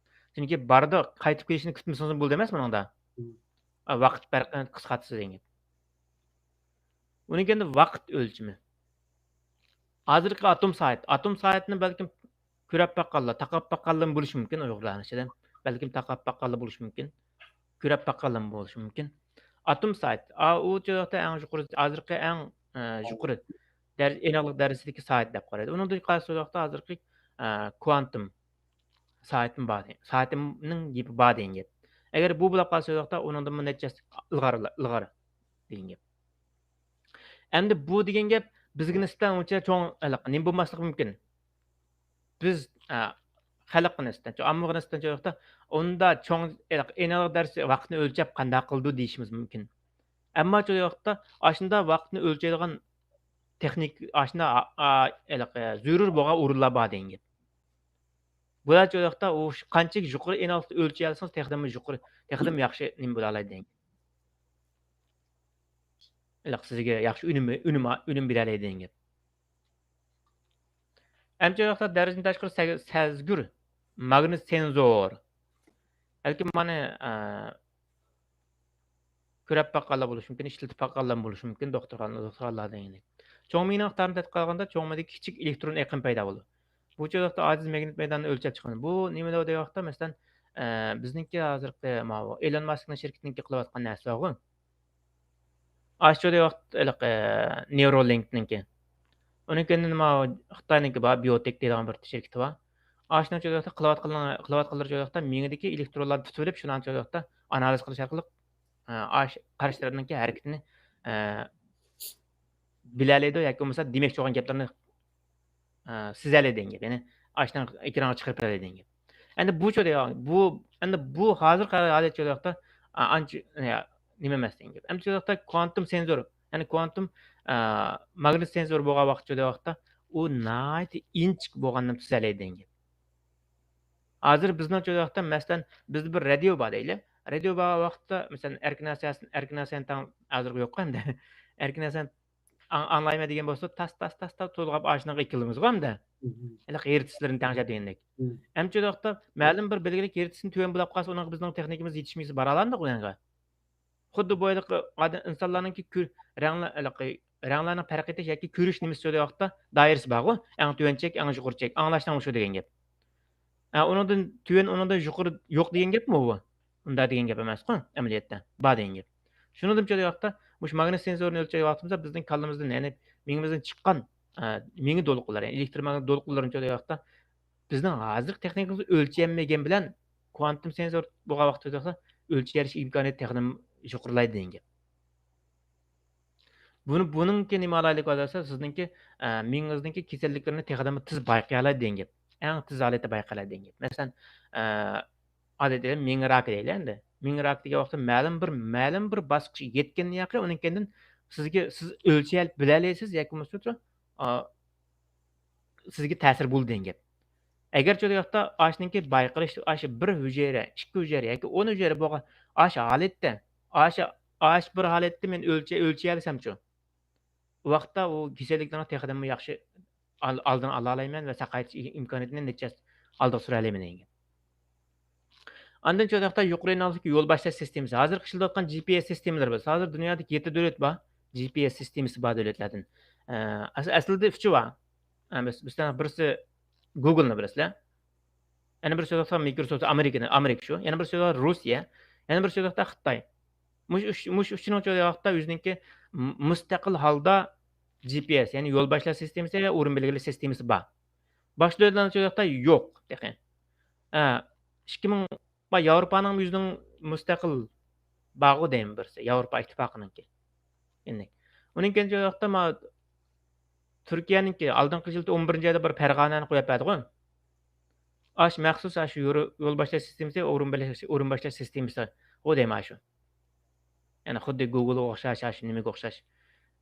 چۈنكى بارىدۇ، قايتىپ كېلىشىنى كۈتمىسىڭىز بولىدۇ ئەمەسمۇ ئۇنىڭدا؟ مم. ۋاقىت پەرقىنى قىسقارتىسىز دېگەن گەپ. ئۇنىڭ كېيىن ۋاقىت ئۆلچىمى. ھازىرقى ئاتوم سائەت. ئاتوم سائەتنى بەلكىم كۆرۈپ باققانلار، تاقاپ باققانلار بولۇشى مۇمكىن ئۇيغۇرلارنىڭ ئىچىدە. بەلكىم تاقاپ باققانلار بولۇشى مۇمكىن. كۆرۈپ باققانلار بولۇشى مۇمكىن. ئاتوم سائەت. ئا، ئۇ چۆدە ۋاقىتتا ئەڭ يۇقىرى، ھازىرقى ئەڭ، ئە، يۇقىرى دەرىجە، ئېنىقلىق دەرىجىسىدىكى سائەت دەپ قارايدۇ. ئۇنىڭدىن يۇقىرى چۆدە ۋاقىتتا ھازىرقى، ئە، كۋانتوم سائەتمۇ بار دېگەن، سائەتنىڭ گېپى بار دېگەن گەپ. ئەگەر بۇ بولاپ قالسا، ئۇ ۋاقىتتا ئۇنىڭدىنمۇ نەچچە ھەسسە ئىلغار، ئىلغار دېگەن گەپ. ئەمدى بۇ دېگەن گەپ بىزگە نىسبەتەن ئۇنچە چوڭ ھېلىقى نېمە بولماسلىقى مۇمكىن. بىز، ئە، خەلققە نىسبەتەن، ئاممىغا نىسبەتەن چۆدە ۋاقىتتا ئۇنداق چوڭ ھېلىقى ئېنىقلىق دەرىجىسى ۋاقىتنى ئۆلچەپ قانداق قىلىدۇ دېيىشىمىز مۇمكىن. ئەمما چۆدە ۋاقىتتا ئاشۇنداق ۋاقىتنى ئۆلچەيدىغان تېخنىك، ئاشۇنداق، ئا، ئا، ھېلىقى زۆرۈر بولغان ئورۇنلار بار دېگەن گەپ. بۇلار چۆدە ۋاقىتتا ئۇ قانچىلىك يۇقىرى ئېنىقلىقتا ئۆلچىيەلىسىڭىز، تېخىدىنمۇ يۇقىرى، تېخىدىنمۇ ياخشى نېمە بولالايدۇ دېگەن گەپ. ھېلىقى سىزگە ياخشى ئۈنۈم، ئۈنۈم، ئۈنۈم بېرەلەيدۇ دېگەن گەپ. ئەمدى چۆدە ۋاقىتتا دەرىجىدىن تاشقىرى سەگ-، سەزگۈر، ماگنىت سېنزور. بەلكىم مانا، ئە، كۆرۈپ باققانلار بولۇشى مۇمكىن، ئىشلىتىپ باققانلار بولۇشى مۇمكىن، دوختۇرخانا، دوختۇرخانىلار دېگەندەك. چوڭ مېڭىنىڭ ئىقتىدارىنى تەتقىق قىلغاندا چوڭ مېڭىدىكى كىچىك ئېلېكترون ئېقىم پەيدا بولىدۇ. بۇ چۆدە ۋاقىتتا ئاجىز ماگنىت مەيدانىنى ئۆلچەپ چىقىمىز. بۇ نېمە دېگەن ۋاقىتتا، مەسىلەن، ئە، بىزنىڭكى ھازىرقى ماۋۇ ئېلون ماسكنىڭ شىركىتىنىڭكى قىلىۋاتقان نەرسە بارغۇ. ئاشۇ چۆدە ۋاقىت ھېلىقى نېرولىنكنىڭكى. ئۇنىڭ كېيىن ماۋۇ خىتاينىڭكى بار، بىيوتېك دەيدىغان بىر شىركىتى بار. ئاشۇنىڭ چۆدە ۋاقىتتا قىلىۋاتقانلىرى، قىلىۋاتقانلىرى چۆدە ۋاقىتتا مېڭىدىكى ئېلېكترونلارنى تۇتۇۋېلىپ، شۇنىڭ چۆدە ۋاقىتتا ئانالىز قىلىش ئارقىلىق، ئە، ئاش-، قارشى تەرەپنىڭكى ھەرىكىتىنى، ئە، بىلەلەيدۇ ياكى بولمىسا دېمەكچى بولغان گەپلىرىنى، ئە، سېزەلەيدۇ دېگەن گەپ. يەنى ئاشۇنىڭ ئېكرانغا چىقىرىپ بېرەلەيدۇ دېگەن گەپ. ئەمدى بۇ چۆدە، بۇ، ئەمدى بۇ ھازىرقى ھالەت چۆدە ۋاقىتتا، ئە، ئانچە، يا، نېمە ئەمەس دېگەن گەپ. ئەمدى چۆدە ۋاقىتتا كۋانتوم سېنزور، يەنى كۋانتوم، ئە، ماگنىت سېنزور بولغان ۋاقىت چۆدە ۋاقىتتا ئۇ ناھايىتى ئىنچىكە بولغاننى تۈزەلەيدۇ دېگەن گەپ. ھازىر بىزنىڭ چۆدە ۋاقىتتا، مەسىلەن، بىزدە بىر رادىيو بار دەيلى. رادىيو بار ۋاقىتتا، مەسىلەن، ئەركىن ھەسەن، ئەركىن ھەسەن تاڭ ھازىرغا يوق ئەمدى. ئەركىن ھەسەن ئاڭ-، ئاڭلايمەن دېگەن بولسا، تاس، تاس، تاس، تاس تولغاپ ئاشۇنىڭغا ئېكىلىمىزغۇ ئەمدى. مم. ھېلىقى ھېرتسلىرىنى تەڭشەپ دېگەندەك. مم. ئەمدى چۆدە ۋاقىتتا مەلۇم بىر بەلگىلىك ھېرتسنى تۆۋەن بولاپ قالسا، ئۇنىڭغا بىزنىڭ تېخنىكىمىز يېتىشمىسە بارالامدۇق ئۇنىڭغا. خۇددى بۇ ھېلىقى ئادەم، ئىنسانلارنىڭكى كۆ-، رەڭلە-، ھېلىقى رەڭلەرنىڭ پەرق ئېتىش ياكى كۆرۈش نېمىسى چۆدە ۋاقىتتا دائىرىسى بارغۇ. ئەڭ تۆۋەن چەك، ئەڭ يۇقىرى چەك. ئاڭلاشنىڭ مۇشۇ دېگەن گەپ. ھە، ئۇنىڭدىن تۆۋەن، ئۇنىڭدىن يۇقىرى يوق دېگەن گەپمۇ بۇ؟ ئۇنداق دېگەن گەپ ئەمەسقۇ، ئەمەلىيەتتە. بار دېگەن گەپ. شۇنىڭدىن چۆدە ۋاقىتتا مۇشۇ ماگنىت سېنزورىنى ئۆلچەيدىغان ۋاقتىمىزدا بىزنىڭ كاللىمىزدىن، يەنى مېڭىمىزدىن چىققان، ئە، مېڭە دولقۇنلىرى، يەنى ئېلېكتروماگنىت دولقۇنلىرىنى چۆدە ۋاقىتتا بىزنىڭ ھازىرقى تېخنىكىمىز ئۆلچىيەلمىگەن بىلەن كۋانتوم سېنزور بولغان ۋاقىتتا ئۆلچىيەلىش ئىمكانىيىتى تېخىمۇ يۇقىرىلايدۇ دېگەن گەپ. بۇنى، بۇنىڭكى نېمە ئالايلىق بولسا، سىزنىڭكى، ئە، مېڭىڭىزنىڭكى كېسەللىكلىرىنى تېخىدىنمۇ تېز بايقىيالايدۇ دېگەن گەپ. ئەڭ تېز ھالەتتە بايقىيالايدۇ دېگەن گەپ. مەسىلەن، ئە، ئادەتتە مېڭە راكى دەيلى ئەمدى. مېڭە راكى دېگەن ۋاقىتتا مەلۇم بىر، مەلۇم بىر باسقۇچقا يەتكەندىن كېيىن، ئۇنىڭ كەينىدىن سىزگە، سىز ئۆلچەپ بىلەلەيسىز ياكى بولمىسا، ئا، سىزگە تەسىر بولىدۇ دېگەن گەپ. ئەگەر شۇ ۋاقىتتا ئاشنىڭكى بايقىلىش، ئاش بىر ھۈجەيرە، ئىككى ھۈجەيرە ياكى ئون ھۈجەيرە بولغان ئاش ھالەتتە، ئاش، ئاش بىر ھالەتتە مەن ئۆلچە-، ئۆلچىيەلىسەمچۇ؟ ئۇ ۋاقىتتا ئۇ كېسەللىكلەرنى تېخىدىنمۇ ياخشى ئال-، ئالدىنى ئالالايمەن ۋە ساقايتىش ئىمكانىيىتىنى نەچچە ئالدىغا سۈرەلەيمەن دېگەن گەپ. ئاندىن شۇ ۋاقىتتا يۇقىرى ئېنېرگىيەلىك يول باشلاش سىستېمىسى. ھازىرقى ئىشلىتىۋاتقان جى پى ئېس سىستېمىلىرى بار. ھازىر دۇنيادا يەتتە دۆلەت بار، جى پى ئېس سىستېمىسى بار دۆلەتلەردىن. ئە، ئەس-، ئەسلىدە ئۈچى بار. ئە، مەس-، مەسىلەن، بىرسى گوگلنى بىلىسىلەر. يەنە بىرسى شۇ ۋاقىتتا مىكروسوفت، ئامېرىكىنى، ئامېرىكا شۇ. يەنە بىرسى شۇ ۋاقىتتا روسىيە. يەنە بىرسى شۇ ۋاقىتتا خىتاي. مۇشۇ ئۈچ، مۇشۇ ئۈچىنىڭ شۇ ۋاقىتتا ئۆزىنىڭكى م-، مۇستەقىل ھالدا جى پى ئېس، يەنى يول باشلاش سىستېمىسى ۋە ئورۇن بەلگىلەش سىستېمىسى بار. باشقا دۆلەتلەرنىڭ شۇ ۋاقىتتا يوق تېخى. ئە، ئىككى مىڭ، ياۋروپانىڭ ئۆزىنىڭ مۇستەقىل بارغۇ دەيمەن بىرسى، ياۋروپا ئىتتىپاقىنىڭكى. ئۇنىڭ كېيىن شۇ ۋاقىتتا ما-، تۈركىيەنىڭكى ئالدىنقى يىلدا ئون بىرىنچى ئايدا بىر پەرغانەنى قويۇپ بەردىغۇ. ئاش مەخسۇس، ئاشۇ يورۇ-، يول باشلاش سىستېمىسى، ئورۇن بەلگىلەش، ئورۇن باشلاش سىستېمىسى. ئۇ دەيمەن ئاشۇ. يەنى خۇددى گوگلغا ئوخشاش، ئاشۇ نېمىگە ئوخشاش،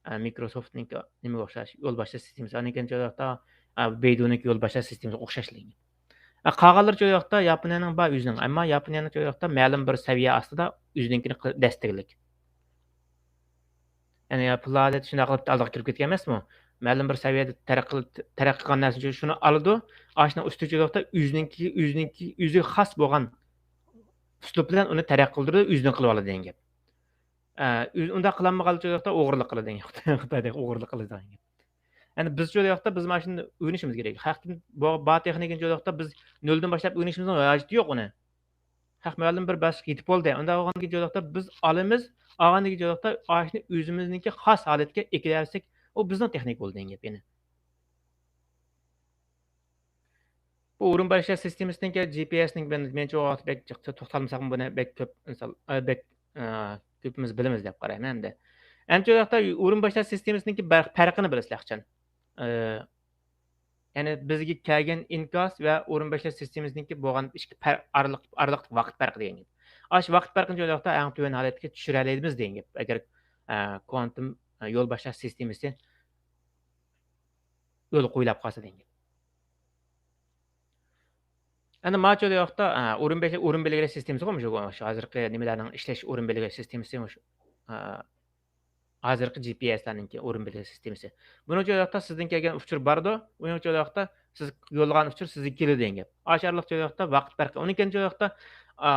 ئە، مىكروسوفتنىڭكى نېمىگە ئوخشاش، يول باشلاش سىستېمىسى. ئاندىن كېيىن شۇ ۋاقىتتا، ئە، بەيدۇنىڭكى يول باشلاش سىستېمىسىگە ئوخشاشلىقى. ئە، قالغانلىرى شۇ ۋاقىتتا ياپونىيەنىڭ بار ئۆزىنىڭ، ئەمما ياپونىيەنىڭ شۇ ۋاقىتتا مەلۇم بىر سەۋىيە ئاستىدا ئۆزىنىڭكىنى قىل-، دەستىگىلىك. يەنى پۇل ھالەت شۇنداق قىلىپ ئالدىغا كىرىپ كەتكەن ئەمەسمۇ؟ مەلۇم بىر سەۋىيەدە تەرەققىي قىل-، تەرەققىي قىلغان نەرسە ئۈچۈن شۇنى ئالىدۇ، ئاشۇنىڭ ئۈستىگە چۈشىدۇ، ئۆزىنىڭكى، ئۆزىنىڭكى، ئۆزىگە خاس بولغان ئۇسلۇب بىلەن ئۇنى تەرەققىي قىلدۇرىدۇ، ئۆزىنىڭ قىلىۋالىدۇ دېگەن گەپ. ئە، ئۆز-، ئۇنداق قىلالمىغانلىقى ئۈچۈن ئوغرىلىق قىلىدۇ دېگەن گەپ. خىتايدەك ئوغرىلىق قىلىدۇ دېگەن گەپ. يەنى بىز شۇ ۋاقىتتا بىز مانا شۇنى ئۆگىنىشىمىز كېرەك. خەقتىن بۇ، بار تېخنىكىنى شۇ ۋاقىتتا بىز نۆلدىن باشلاپ ئۆگىنىشىمىزنىڭ ھاجىتى يوق ئۇنى. خەق مەلۇم بىر باشلىققا يېتىپ بولدى. ئۇنداق بولغاندىكىن شۇ ۋاقىتتا بىز ئالىمىز، ئالغاندىكىن شۇ ۋاقىتتا ئاشۇنى ئۆزىمىزنىڭكى خاس ھالەتكە ئەكىلىۋەرسەك، ئۇ بىزنىڭ تېخنىكا بولىدۇ دېگەن گەپ يەنە. بۇ ئورۇن باشلاش سىستېمىسىنىڭكى جى پى ئېسنىڭ، مەن، مەنچە ۋاقىت بەك جىق توختالمىساقمۇ، بۇنى بەك كۆپ ئىنسان، ئە، بەك، ئە، كۆپىمىز بىلىمىز دەپ قارايمەن ئەمدى. ئەمدى شۇ ۋاقىتتا ئورۇن باشلاش سىستېمىسىنىڭكى بەر-، پەرقىنى بىلىسىلەر قاچان. ئە، يەنى بىزگە كەلگەن ئىنكاس ۋە ئورۇن باشلاش سىستېمىسىنىڭكى بولغان ئىككى پەر-، ئارىلىق، ئارىلىقتىكى ۋاقىت پەرقى دېگەن گەپ. ئاشۇ ۋاقىت پەرقىنى شۇ ۋاقىتتا ئەڭ تۆۋەن ھالەتكە چۈشۈرەلەيمىز دېگەن گەپ. ئەگەر، ئە، كۋانتۇم، ئە، يول باشلاش سىستېمىسى يولغا قويۇلۇپ قالسا دېگەن گەپ. ئەنە ماچۇ ۋاقىتتا، ئە، ئورۇن بەل-، ئورۇن بەلگىلەش سىستېمىسىغۇ مۇشۇ، مۇشۇ ھازىرقى نېمىلەرنىڭ ئىشلەش ئورۇن بەلگىلەش سىستېمىسى مۇشۇ، ئە، ھازىرقى جى پى ئېسلارنىڭكى ئورۇن بەلگىلەش سىستېمىسى. بۇنىڭ ئۈچۈن ۋاقىتتا سىزدىن كەلگەن ئۇچۇر بارىدۇ، ئۇنىڭ ئۈچۈن ۋاقىتتا سىز يوللىغان ئۇچۇر سىزگە كېلىدۇ دېگەن گەپ. ئاشۇ ئارىلىق ۋاقىتتا ۋاقىت پەرقى. ئۇنىڭ كېيىن ۋاقىتتا، ئا،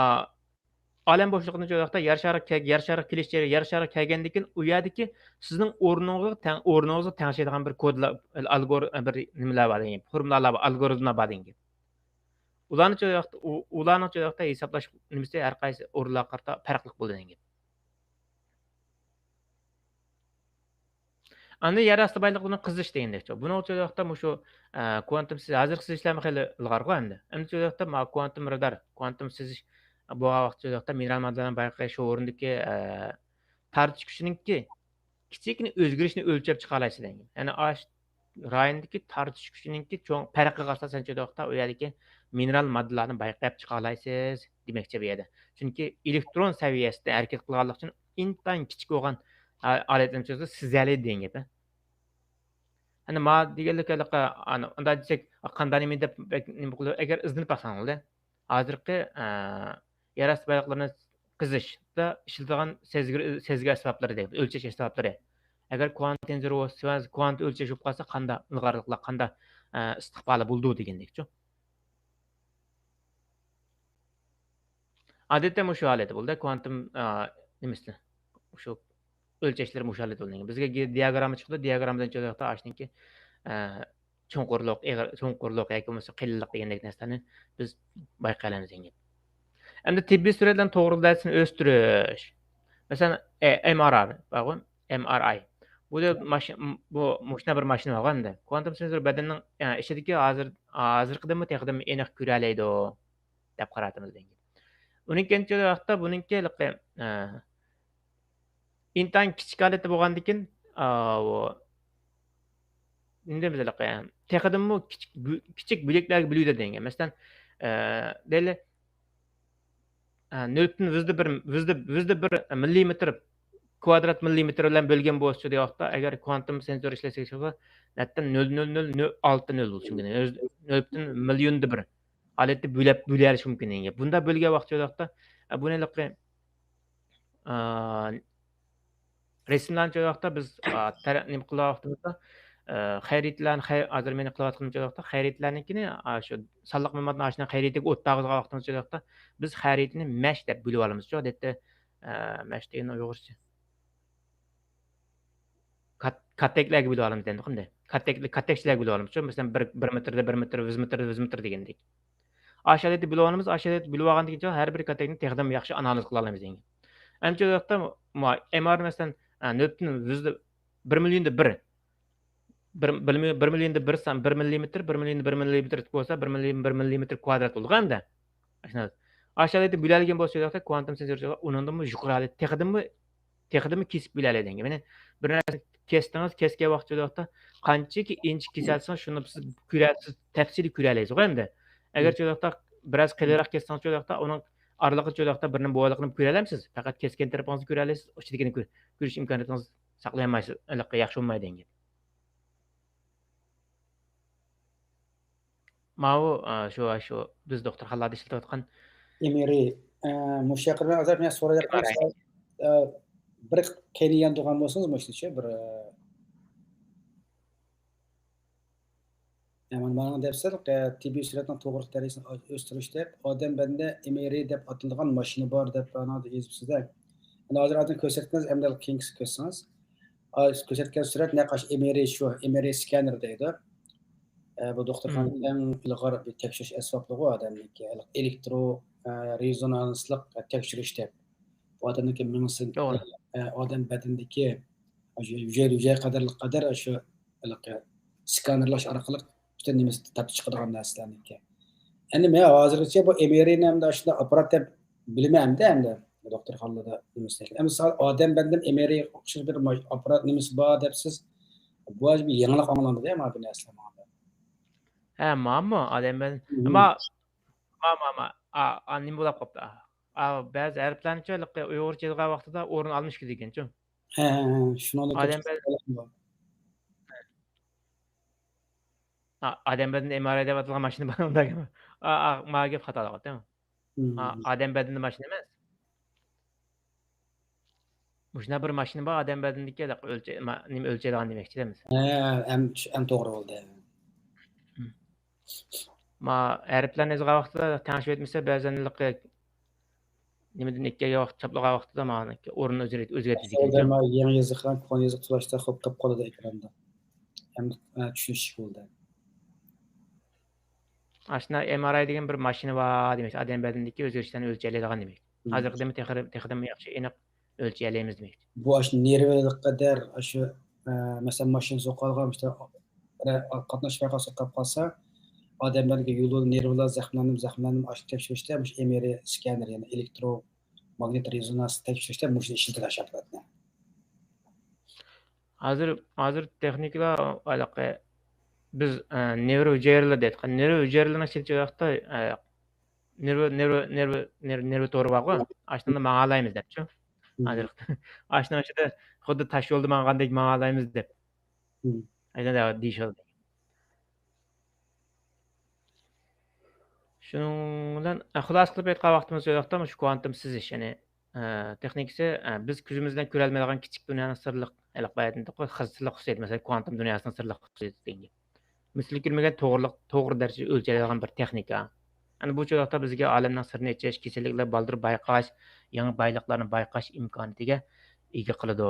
ئالەم بوشلۇقىدىن ۋاقىتتا يەر شارىغا كەل-، يەر شارىغا كېلىش جەريانى، يەر شارىغا كەلگەندىن كېيىن ئۇ يەردىكى سىزنىڭ ئورنىڭىزغا تەڭ، ئورنىڭىزغا تەڭشەيدىغان بىر كودلار، ئالگور-، بىر نېمىلەر بار دېگەن گەپ. فورمۇلالار بار، ئالگورىزملار بار دېگەن گەپ. ئۇلارنىڭ ۋاقىتتا، ئۇ-، ئۇلارنىڭ ۋاقىتتا ھېسابلاش نېمىسى ھەر قايسى ئورۇنلارغا قارىتا پەرقلىق بولىدۇ دېگەن گەپ. ئاندىن يەر ئاستى بايلىقلىرىنى قېزىش دېگەندەكچۇ. بۇنىڭ ئۈچۈن ۋاقىتتا مۇشۇ، ئە، كۋانتۇم سىز-، ھازىرقى سىزىشلارمۇ خېلى ئىلغارغۇ ئەمدى. ئەمدى شۇ ۋاقىتتا ما-، كۋانتۇم رادار، كۋانتۇم سىزىش بولغان ۋاقىت شۇ ۋاقىتتا مىنېرال ماددىلارنى بايقاش، شۇ ئورۇندىكى، ئە، تارتىش كۈچىنىڭكى كىچىككىنە ئۆزگىرىشنى ئۆلچەپ چىقالايسىز دېگەن. يەنى ئاش رايونىدىكى تارتىش كۈچىنىڭكى چوڭ پەرقىگە ئاساسەن شۇ ۋاقىتتا ئۇ يەردىكى مىنېرال ماددىلارنى بايقاپ چىقالايسىز دېمەكچى بۇ يەردە. چۈنكى ئېلېكترون سەۋىيەسىدە ھەرىكەت قىلغانلىقى ئۈچۈن ئىنتايىن كىچىك بولغان ئا-، ئالەتلەرنى سىزەلەيدۇ دېگەن گەپ. ئەنە ما دېگەنلىك ھېلىقى، ئانا، ئۇنداق دېسەك، قانداق نېمە دەپ بەك نېمە قىلىدۇ، ئەگەر ئىزدىنىپ باقساڭلار، ھازىرقى، ئە، يەر ئاستى بايلىقلىرىنى قېزىشتا ئىشلىتىدىغان سەزگۈر-، سەزگۈ ئەسۋابلىرى دەيمىز، ئۆلچەش ئەسۋابلىرى. ئەگەر كۋانت تېنزور بولسا، كۋانت ئۆلچەش بولۇپ قالسا، قانداق ئىلغارلىقلار، قانداق، ئە، ئىستىقبالى بولىدۇ دېگەندەكچۇ. ئادەتتە مۇشۇ ھالەتتە بولىدۇ، كۋانتۇم، ئا، نېمىسى، شۇ ئۆلچەشلىرى مۇشۇ ھالەتتە بولىدۇ. بىزگە گې-، دىياگرامما چىقىدۇ، دىياگراممىدىن چىقىدۇ، ئاشۇنىڭكى، ئا، چوڭقۇرلۇق، ئېغىر، چوڭقۇرلۇق ياكى بولمىسا قېلىنلىق دېگەندەك نەرسىلەرنى بىز بايقىيالامىز دېگەن گەپ. ئەمدى تېببىي سۈرەتلەرنى توغرا دەرىجىسىنى ئۆستۈرۈش. مەسىلەن، ئە-، ئېم ئار ئاي بارغۇ، ئېم ئار ئاي. بۇ دە ماشىنا، بۇ مۇشۇنداق بىر ماشىنا بارغۇ ئەمدى. كۋانتۇم سېنسور بەدەننىڭ، ئە، ئىچىدىكى ھازىر، ھازىرقىدىنمۇ تېخىدىنمۇ ئېنىق كۆرەلەيدۇ دەپ قاراتىمىز دېگەن گەپ. ئۇنىڭ كېيىنكى ۋاقىتتا بۇنىڭكى ھېلىقى، ئە، ئىنتايىن كىچىك ھالەتتە بولغاندىكىن، ئا، ئۇ، نېمە دەيمىز ھېلىقى، تېخىدىنمۇ كىچىك بۆ-، كىچىك بۆلەكلەرگە بۆلۈۋېتىدۇ دېگەن گەپ. مەسىلەن، ئە، دەيلى، ئە، نۆل پۈتۈن يۈزدە بىر، يۈزدە، يۈزدە بىر مىللىمېتىر كۋادرات مىللىمېتىر بىلەن بۆلگەن بولسىچۇ دېگەن ۋاقىتتا، ئەگەر كۋانتۇم سېنسور ئىشلەتسەك، نەتتە نۆل نۆل نۆل نۆل ئالتە نۆل بولۇشى مۇمكىن. نۆل پۈتۈن مىليوندا بىر ھالەتتە بۆلەپ، بۆلەلىشى مۇمكىن دېگەن گەپ. بۇنداق بۆلگەن ۋاقىتتا، ئە، بۇنى ھېلىقى، ئا، رەسىملەرنى چويغاقتا بىز، ئا، تەرە-، نېمە قىلغان ۋاقتىمىزدا، ئا، خەرىتىلەرنى خە-، ھازىر مېنى قىلىۋاتقىنىم چويغاقتا خەرىتىلەرنىڭكىنى، ئا، شۇ سانلىق مەلۇماتنى ئاشۇنداق خەرىتىگە ئوتتۇرىغا قويغان ۋاقتىمىز چويغاقتا بىز خەرىتىنى مەش دەپ بۆلۈۋالىمىز شۇ، ئادەتتە، ئا، مەش دېگەن ئۇيغۇرچە. كات-، كاتەكلەرگە بۆلۈۋالىمىز دەيدۇ، قانداق؟ كاتەك-، كاتەكچىلەرگە بۆلۈۋالىمىز شۇ، مەسىلەن، بىر، بىر مېتىردا بىر مېتىر، يۈز مېتىردا يۈز مېتىر دېگەندەك. ئاشۇ ھالەتتە بۆلۈۋالىمىز، ئاشۇ ھالەتتە بۆلۈۋالغاندىن كېيىن ھەر بىر كاتەكنى تېخىدىن ياخشى ئانالىز قىلالايمىز دېگەن. ئەمدى شۇ ۋاقىتتا مۇ-، ئېم ئار مەسىلەن، ئە، نۆل پۈتۈن يۈزدە، بىر مىليوندا بىر، بىر، بىر مىليون، بىر مىليوندا بىر سان، بىر مىللىمېتىر، بىر مىليوندا بىر مىللىمېتىر بولسا، بىر مىليون، بىر مىللىمېتىر كۋادرات بولىدىغۇ ئەمدى. ئاشۇ ھالەتتە بۆلەلىگەن بولسا شۇ ۋاقىتتا كۋانتۇم سېنسور ئۇنىڭدىنمۇ يۇقىرى ھالەت، تېخىدىنمۇ تېخىدىنمۇ كېسىپ بۆلەلەيدىغان. يەنى بىر نەرسىنى كەستىڭىز، كەسكەن ۋاقىت شۇ ۋاقىتتا قانچىكى ئىنچىكە كېسەلسىڭىز، شۇنى سىز كۆرەسىز، تەپسىلىي كۆرەلەيسىزغۇ ئەمدى. ئەگەر شۇ ۋاقىتتا بىراز قېلىنراق كەسسىڭىز، شۇ ۋاقىتتا ئۇنىڭ ئارىلىقىدا شۇ ۋاقىتتا بىر نېمە بولغانلىقىنى كۆرەلەمسىز؟ پەقەت كەسكەن تەرىپىڭىزنى كۆرەلەيسىز، ئىچىدىكىنى كۆ-، كۆرۈش ئىمكانىيىتىڭىز ساقلىيالمايسىز، ھېلىقى ياخشى بولمايدۇ دېگەن گەپ. ماۋۇ، ئا، شۇ، شۇ بىز دوختۇرخانىلاردا ئىشلىتىۋاتقان ئېم ئار ئاي، ئا، مۇشۇ ھەققىدە ھازىر مەن سورايدىغان، ئېم ئار ئاي. ئا، بىر قېنى ياندۇرغان بولسىڭىز مۇشۇنچە بىر، ئا، مانا مانا دەپسىز، ئا، تېببىي سۈرئەتنىڭ توغرىلىق دەرىجىسىنى ئۆستۈرۈش دەپ، ئادەم بەدىنىدە ئېم ئار ئاي دەپ ئاتىلىدىغان ماشىنا بار دەپ ئانادا يېزىپسىز-دە. ئەمدى ھازىر ئادەم كۆرسەتكىنىڭىز ئەمدى كېيىنكىسى كۆرسىڭىز. ئا، كۆرسەتكەن سۈرەت نەق ئاشۇ ئېم ئار ئاي شۇ، ئېم ئار ئاي سكانېر دەيدۇ. ئە، بۇ دوختۇرخانىدىكى ئەڭ ئىلغار بىر تەكشۈرۈش ئەسۋابلىرىغۇ ئادەمنىڭكى، ئېلېكترو، ئە، رېزونانسلىق تەكشۈرۈش دەپ. بۇ ئادەمنىڭكى مېڭىسىدىكى، توغرا. ئە، ئادەم بەدىنىدىكى ھۈجەيرە، ھۈجەيرە قەدەرلىك قەدەر شۇ ھېلىقى سكانېرلاش ئارقىلىق پۈتۈن نېمىسى تارتىپ چىقىدىغان نەرسىلەرنىڭكى. ئەمدى مەن ھازىرغىچە بۇ ئېم ئار ئاي نامدا ئاشۇنداق ئاپپارات دەپ بىلىمەن ئەمدى، ئەمدى دوختۇرخانىلاردا نېمىسى. ئەمدى مىسال ئادەم بەدىنىدە ئېم ئار ئاي ئوخشاش بىر ماش-، ئاپپارات نېمىسى بار دەپسىز. بۇ بىر يېڭىلىق ئاڭلاندى-دە، مانا بۇ نەرسىلەر ماڭا. ھە، ماما ئادەم بەدىنى. مم. ئەمما، ما، ما، ما، ئا، ئا، نېمە بولاپ قاپتۇ؟ ئا، ئا، بەزى ھەرپلەرنىچۇ ھېلىقى ئۇيغۇرچە يېزىلغان ۋاقتىدا ئورۇن ئالمىشىش دېگەنچۇ. ھە، ھە، ھە، شۇنىڭدىن ئادەم كۆپ بەدىنى ئا، ئادەم بەدىنىدە ئېم ئار ئاي دەپ ئاتالغان ماشىنا بار، ئۇنداق گەپ. ئا، ئا، ما گەپ خاتالىق ئاتىدۇ. مم. ئا، ئادەم بەدىنىدە ماشىنا ئەمەس. مۇشۇنداق بىر ماشىنا بار، ئادەم بەدىنىدىكى ئۆلچە-، ما-، نېمە ئۆلچەيدىغان دېمەكچى دەمسىز. ھە، ئەم، ئەم توغرا بولدى. مم. ما ھەرپلەرنى يازغان ۋاقتىدا تەڭشىۋەتمىسە، بەزەن ھېلىقى نېمىدىن ئىككىگە ۋاقىت چاپلىغان ۋاقتىدا مانا ئورنىنى ئۆزگەرت-، ئۆزگەرتىدىكەن. سەۋەبى ما يېڭى يېزىق بىلەن كونا يېزىق تۇتاشتا قوپۇپ قالىدۇ ئېكراندا. ھەم، ئە، چۈشىنىشلىك بولدى. ئاشۇنداق ئېم ئار ئاي دېگەن بىر ماشىنا بار دېمەك، ئادەم بەدىنىدىكى ئۆزگىرىشلەرنى ئۆلچەيلەيدىغان دېمەك. مم. ھازىرقىدىنمۇ تېخى، تېخىدىنمۇ ياخشى ئېنىق ئۆلچىيەلەيمىز دېمەكتۇر. بۇ ئاشۇ نېرۋىغا قەدەر، ئاشۇ، ئە، مەسىلەن، ماشىنا سوقۇۋالغان، ئىشتە، قاتناش ۋەقەسى قاپ قالسا، ئادەملەرگە يولدا نېرۋىلار زەخىملەندىمۇ، زەخىملەندىمۇ، ئاشۇ تەكشۈرۈشتە مۇشۇ ئېم ئار ئاي سكانېر، يەنى ئېلېكتروماگنىت رېزونانس تەكشۈرۈشتە مۇشۇنى ئىشلىتىدۇ ئاشۇ ئاپپاراتنى. ھازىر، ھازىر تېخنىكىلار ھېلىقى بىز، ئە، نېرۋا ھۈجەيرىلىرى دەيدىغان، نېرۋا ھۈجەيرىلىرىنىڭ ئىچىدە چويغاقتا، ئە، نېرۋا، نېرۋا، نېرۋا، نېرۋا، نېرۋا تورى بارغۇ، ئاشۇنىڭدا ماڭالايمىز دەپچۇ. مم. ھازىر ئاشۇنىڭ ئىچىدە خۇددى تاش يولدا ماڭغاندەك ماڭالايمىز دەپ. مم. ئەينى دەۋ-، دېيىشىۋالدى. شۇنىڭ بىلەن، ئە، خۇلاسە قىلىپ ئېيتقان ۋاقتىمىز يوقتا، مۇشۇ كۋانتۇم سىزىش، يەنى، ئە، تېخنىكىسى، ئە، بىز كۆزىمىز بىلەن كۆرەلمەيدىغان كىچىك دۇنيانىڭ سىرلىق، ھېلىقى باياتىن خۇسۇسىيىتى، مەسىلەن، كۋانتۇم دۇنياسىنىڭ سىرلىق خۇسۇسىيىتى دېگەن گەپ. مىسلى كۆرمىگەن توغرىلىق، توغرا دەرىجىدە ئۆلچەيدىغان بىر تېخنىكا. ئەنە بۇ چاغدا بىزگە ئالەمنىڭ سىرىنى ئېچىش، كېسەللىكلەرنى بالدۇر بايقاش، يېڭى بايلىقلارنى بايقاش ئىمكانىيىتىگە ئىگە قىلىدۇ.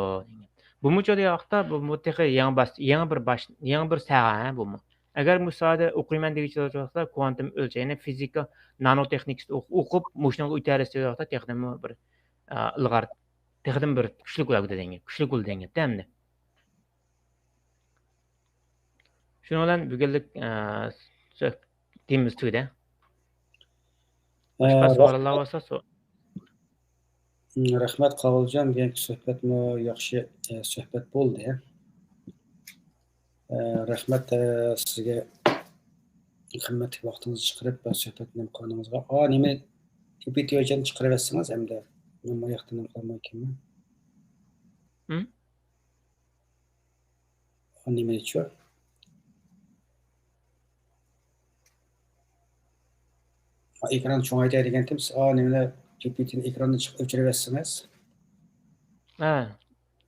بۇمۇ چاغدا بۇ، بۇ تېخى يېڭى باس-، يېڭى بىر باش-، يېڭى بىر ساھە، ھە، بۇمۇ. ئەگەر مۇشۇ ساھەدە ئوقۇيمەن دېگۈچى بولسا، كۋانتۇم ئۆلچەش، يەنى فىزىكا، نانو تېخنىكىسىدا ئوق-، ئوقۇپ، مۇشۇنىڭغا ئۆتەلىسە، تېخىمۇ بىر، ئا، ئىلغار، تېخىدىن بىر كۈچلۈك بولىدۇ دېگەن گەپ، كۈچلۈك بولىدۇ دېگەن گەپتە ئەمدى. شۇنىڭ بىلەن بۈگۈنلۈك، ئە، سۆھ-، تېمىمىز تۈگىدى. باشقا ئە، سوئاللار بولسا، سو-، رەھمەت، قاۋۇلجان، بۈگۈنكى سۆھبەتمۇ ياخشى، ئە، سۆھبەت بولدى. ئە، رەھمەت، ئە، سىزگە قىممەتلىك ۋاقتىڭىزنى چىقىرىپ، بۇ سۆھبەتنى نېمە قىلغىنىڭىزغا. ئا، نېمە، كۆپىيتىۋېچەن چىقىرىۋەتسىڭىز ئەمدى. مەن بۇ ياقتا نېمە قىلالمايكەنمەن. ھىم؟ ئۇ نېمىنى چۇ؟ ئېكراننى چوڭايتاي دېگەنتىم، سىز، ئا، نېمىنى، جى پى تىنى ئېكراننى چىقىپ ئۆچۈرۈۋەتسىڭىز. ھە،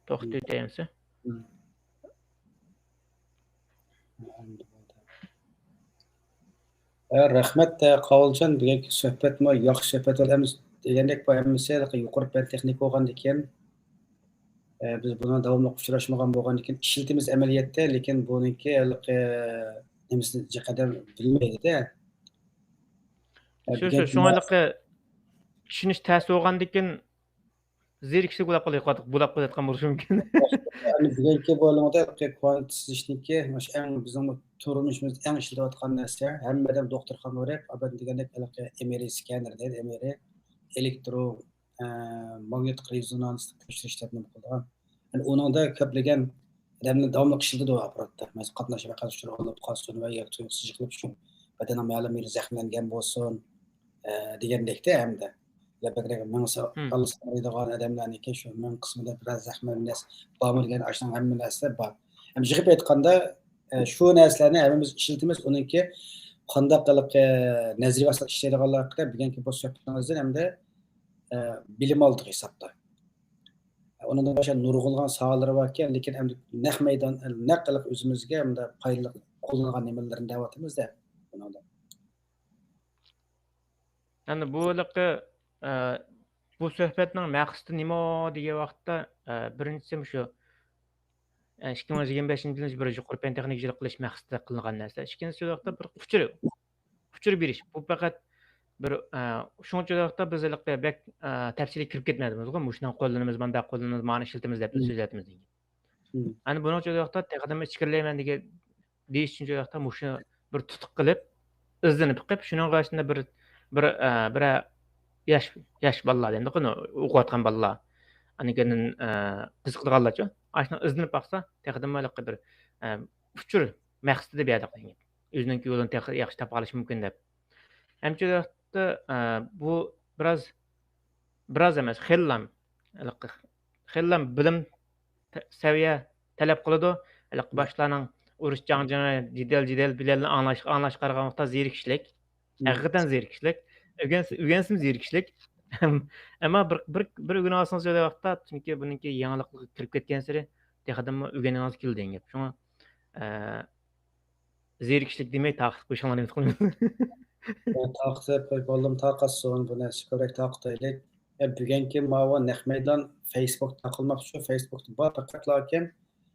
توختىتىۋېتەيمىز. ھىم. ھە، رەھمەت، ھە، قاۋۇلجان، بۈگۈنكى سۆھبەتمۇ ياخشى سۆھبەت بولدى. ئەمدى دېگەندەك، بۇ ھەممىسى يۇقىرى پەن تېخنىكا بولغاندىكىن، ئە، بىز بۇنىڭ داۋاملىق ئۇچراشمىغان بولغاندىكىن، ئىشلىتىمىز ئەمەلىيەتتە، لېكىن بۇنىڭكى ھېلىقى نېمىسىنى جىق ئادەم بىلمەيدۇ-دە. ئە، شۇ، شۇ، بۈگۈنكى شۇڭا مە-، ھېلىقى چۈشىنىش تەس بولغاندىكىن، زېرىكىشلىك بولاپ قالىدىغان، بولاپ قېلىۋاتقان بولۇشى مۇمكىن. ئەمدى بۈگۈنكى بۇ ھېلىقى كوانتىزېشنىڭكى مۇشۇ ئەڭ بىزنىڭ تۇرمۇشىمىزدا ئەڭ ئىشلىتىۋاتقان نەرسە، ھەممە ئادەم دوختۇرخانىغا بېرىپ، ئاۋۋال دېگەندەك ھېلىقى ئېمېرى سكانېر دەيدۇ، ئېمېرى، ئېلېكترو، ئە، ماگنىتىك رېزونانس كۆچۈرۈش دەپ نېمە قىلىدىغان. يەنى ئۇنىڭدا كۆپلىگەن ئادەملەر داۋاملىق ئىشلىتىدۇ ئاپپاراتتا. مەسىلەن، قاتناش ۋەقەسى ئۇچرىغان بولۇپ قالسۇن ۋە ياكى تۇيۇقسىز يىقىلىپ چۈشۈپ، بەدىنىنىڭ مەلۇم يېرى زەخىملەنگەن بولسۇن، ئە، دېگەندەكتە ھەمدە. يا بەكرەك مېڭىسى، ھىم. كاللىسى ئاغرىيدىغان ئادەملەرنىڭكى شۇ مېڭە قىسمىدا بىرەر زەخىملەنگەن نەرسە بارمۇ دېگەن، ئاشۇنىڭ ھەممە نەرسىلەر بار. ھەم يىغىپ ئېيتقاندا، ئە، شۇ نەرسىلەرنى ھەممىمىز ئىشلىتىمىز. ئۇنىڭكى قانداق ھېلىقى نەزەرىيە ئاساسىدا ئىشلەيدىغانلىقى بۈگۈنكى بۇ سۆھبىتىڭىزدىن ھەمدە، ئە، بىلىم ئالدۇق ھېسابتا. ئۇنىڭدىن باشقا نۇرغۇنلىغان ساھەلىرى باركەن، لېكىن ئەمدى نەق مەيدان، نەق قىلىپ ئۆزىمىزگە مۇنداق پايدىلىق قوللىنىدىغان نېمىلىرىنى دەۋاتىمىز-دە، بۇنىڭدا. ئەمدى بۇ ھېلىقى، ئە، بۇ سۆھبەتنىڭ مەقسىتى نېمە دېگەن ۋاقىتتا، ئە، بىرىنچىسى مۇشۇ، ئە، ئىككى مىڭ يىگىرمە بەشىنچى يىلى بىر يۇقىرى پەن تېخنىكا يىلى قىلىش مەقسىتىدە قىلىنغان نەرسە. ئىككىنچىسى ۋاقىتتا بىر ئۇچۇر، ئۇچۇر بېرىش. بۇ پەقەت بىر، ئە، شۇنچە ۋاقىتتا بىز ھېلىقى بەك، ئە، تەپسىلىي كىرىپ كەتمەيدىمىزغۇ. مۇشۇنى قوللىنىمىز، مانداق قوللىنىمىز، مانى ئىشلىتىمىز دەپ سۆزلەۋاتىمىز. ئەنە بۇنىڭ ئۈچۈن ۋاقىتتا تېخىدىنمۇ ئىچكىرىلەيمەن دېگەن، دېيىش ئۈچۈن ۋاقىتتا مۇشۇنى بىر تۇتۇق قىلىپ، ئىزدىنىپ بېقىپ، شۇنىڭغا ئىچىدە بىر، بىر، ئە، بىرەر ياش، ياش بالىلار دەيمىزغۇ، ئوقۇۋاتقان بالىلار. ئاندىن كېيىن، ئە، قىزىقىدىغانلارچۇ. ئاشۇنى ئىزدىنىپ باقسا، تېخىدىنمۇ ھېلىقى بىر، ئە، ئۇچۇر مەقسىتىدە بېرىدۇ. ئۆزىنىڭكى يولىنى تېخى ياخشى تاپالىشى مۇمكىن دەپ. ئەمدى شۇ ۋاقىتتا، ئە، بۇ بىراز، بىراز ئەمەس، خېلىلا، خېلىلا بىلىم ت-، سەۋىيە تەلەپ قىلىدۇ. ھېلىقى باشقىلارنىڭ ئۇرۇش جاڭجىڭى، جېدەل، جېدەل بىلەنلا ئاڭلاش، ئاڭلاشقا قارىغان ۋاقىتتا زېرىكىشلىك. ھەقىقەتەن زېرىكىشلىك. ئۆگەنسە، ئۆگەنسىمۇ زېرىكىشلىك. ئەمما بىر، بىر، بىر ئۆگىنىۋالسىڭىز شۇ ۋاقىتتا، چۈنكى بۇنىڭكى يېڭىلىقلىقى كىرىپ كەتكەنسېرى تېخىدىنمۇ ئۆگەنگىڭىز كېلىدۇ دېگەن گەپ. شۇڭا، ئە، زېرىكىشلىك دېمەي، تارقىتىپ قويۇشۇڭلارنى ئۈمىد قىلىمەن. تارقىتىپ قويۇپ بولدۇم، تارقاتسۇن، بۇ نەرسە كۆپرەك تارقىتايلى. يا، بۈگۈنكى ماۋۇ نەق مەيدان فېيسبۇكتا تارقالماقچى، فېيسبۇكتا بار پەقەتلا، لېكىن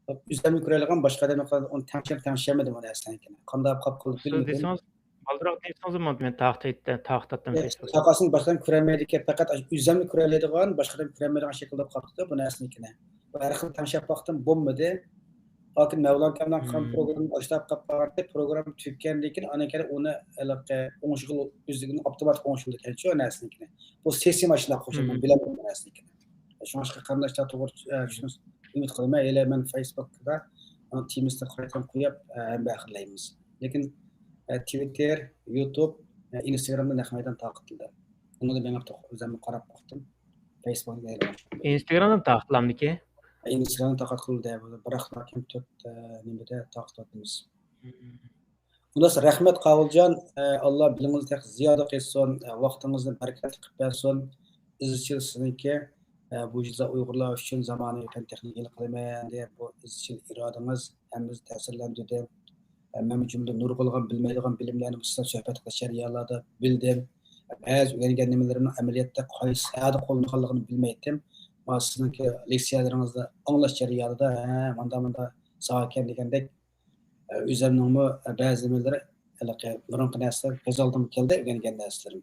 ئۆزۈممۇ كۆرەلىگەن، باشقا ئادەملەر ئۇنى تەڭشەپ، تەڭشىيەلمىدىم ئۇ نەرسىلەرنىڭكىنى. قانداق قاپ قالدى بىلمىدىم. دېسىڭىز، بالدۇرراق دېسىڭىز، مەن تارقىتاتتىم فېيسبۇكتا. تارقالسىمۇ باشقا ئادەم كۆرەلمەيدىكەن، پەقەت ئۆزۈممۇ كۆرەلەيدىغان، باشقا ئادەم كۆرەلمەيدىغان شەكىلدە قاپتۇ بۇ نەرسىنىڭكىنى. ۋە ھەر خىل تەڭشەپ باقتىم، بولمىدى. لېكىن مەۋلان كاملان خان پروگراممىنى باشلاپ قاپ باراتتى، پروگرامما تۈگىگەندىن كېيىن، ئاندىن كېيىن ئۇنى ھېلىقى ئوڭشىغىلى، ئۆزلۈكىدىن ئاپتوماتىك ئوڭشىلىدىكەنچۇ نەرسىنىڭكىنى. بۇ سىستېما ئاشۇنداق خۇش، مەن بىلەلمەيمەن نەرسىنىڭكىنى. شۇڭلاشقا قېرىنداشلار توغرا، ئە، چۈشىنىسىز. ئۈمىد قىلىمەن، ھېلى مەن فېيسبۇكتا ئۇنىڭ تېمىسىنى قايتىدىن قويۇپ، ئە، ھەمبەخىرلەيمىز. لېكىن، ئە، تىۋىتتېر، يۇتۇب، ئە، ئىنستاگرامدا نەق مەيدان تارقىتىلدى. ئۇنىڭدا مېڭىپ توق-، ئۆزۈممۇ قاراپ باقتىم. فېيسبۇكتا ئىنستاگرامدا تارقىتىلامدىكى؟ ئىنستاگرامدا تارقىتىلدى. بىراق لېكىن تۆت، ئە، نېمىدە تارقىتىۋاتىمىز. خۇلاسە، رەھمەت، قاۋۇلجان. ئە، ئاللا بىلىمىڭىزنى تېخى زىيادە قىلسۇن، ئە، ۋاقتىڭىزنى بەرىكەتلىك قىلىپ بەرسۇن. ئىزچىل سىزنىڭكى، ئە، بۇ يىلدا ئۇيغۇرلار ئۈچۈن زامانىۋى پەن تېخنىكا يىلى قىلىمەن دېگەن بۇ ئىزچىل ئىرادىڭىز ھەممىمىزنى تەسىرلەندۈردى. ئە، مەنمۇ جۈملىدىن نۇرغۇنلىغان بىلمەيدىغان بىلىملەرنى بۇ سىلەر سۆھبەت قىلىش جەريانلاردا بىلدىم. بەزى ئۆگەنگەن نېمىلىرىمنىڭ ئەمەلىيەتتە قايسى ساھەدە قوللىنىدىغانلىقىنى بىلمەيتتىم. مانا سىزنىڭكى لېكسىيەلىرىڭىزنى ئاڭلاش جەريانىدا، ھە، مانداق، مانداق ساھە ئىكەن دېگەندەك، ئۆزۈمنىڭمۇ بەزى نېمىلىرى، ھېلىقى بۇرۇنقى نەرسىلەر كۆز ئالدىمغا كەلدى، ئۆگەنگەن نەرسىلىرىم.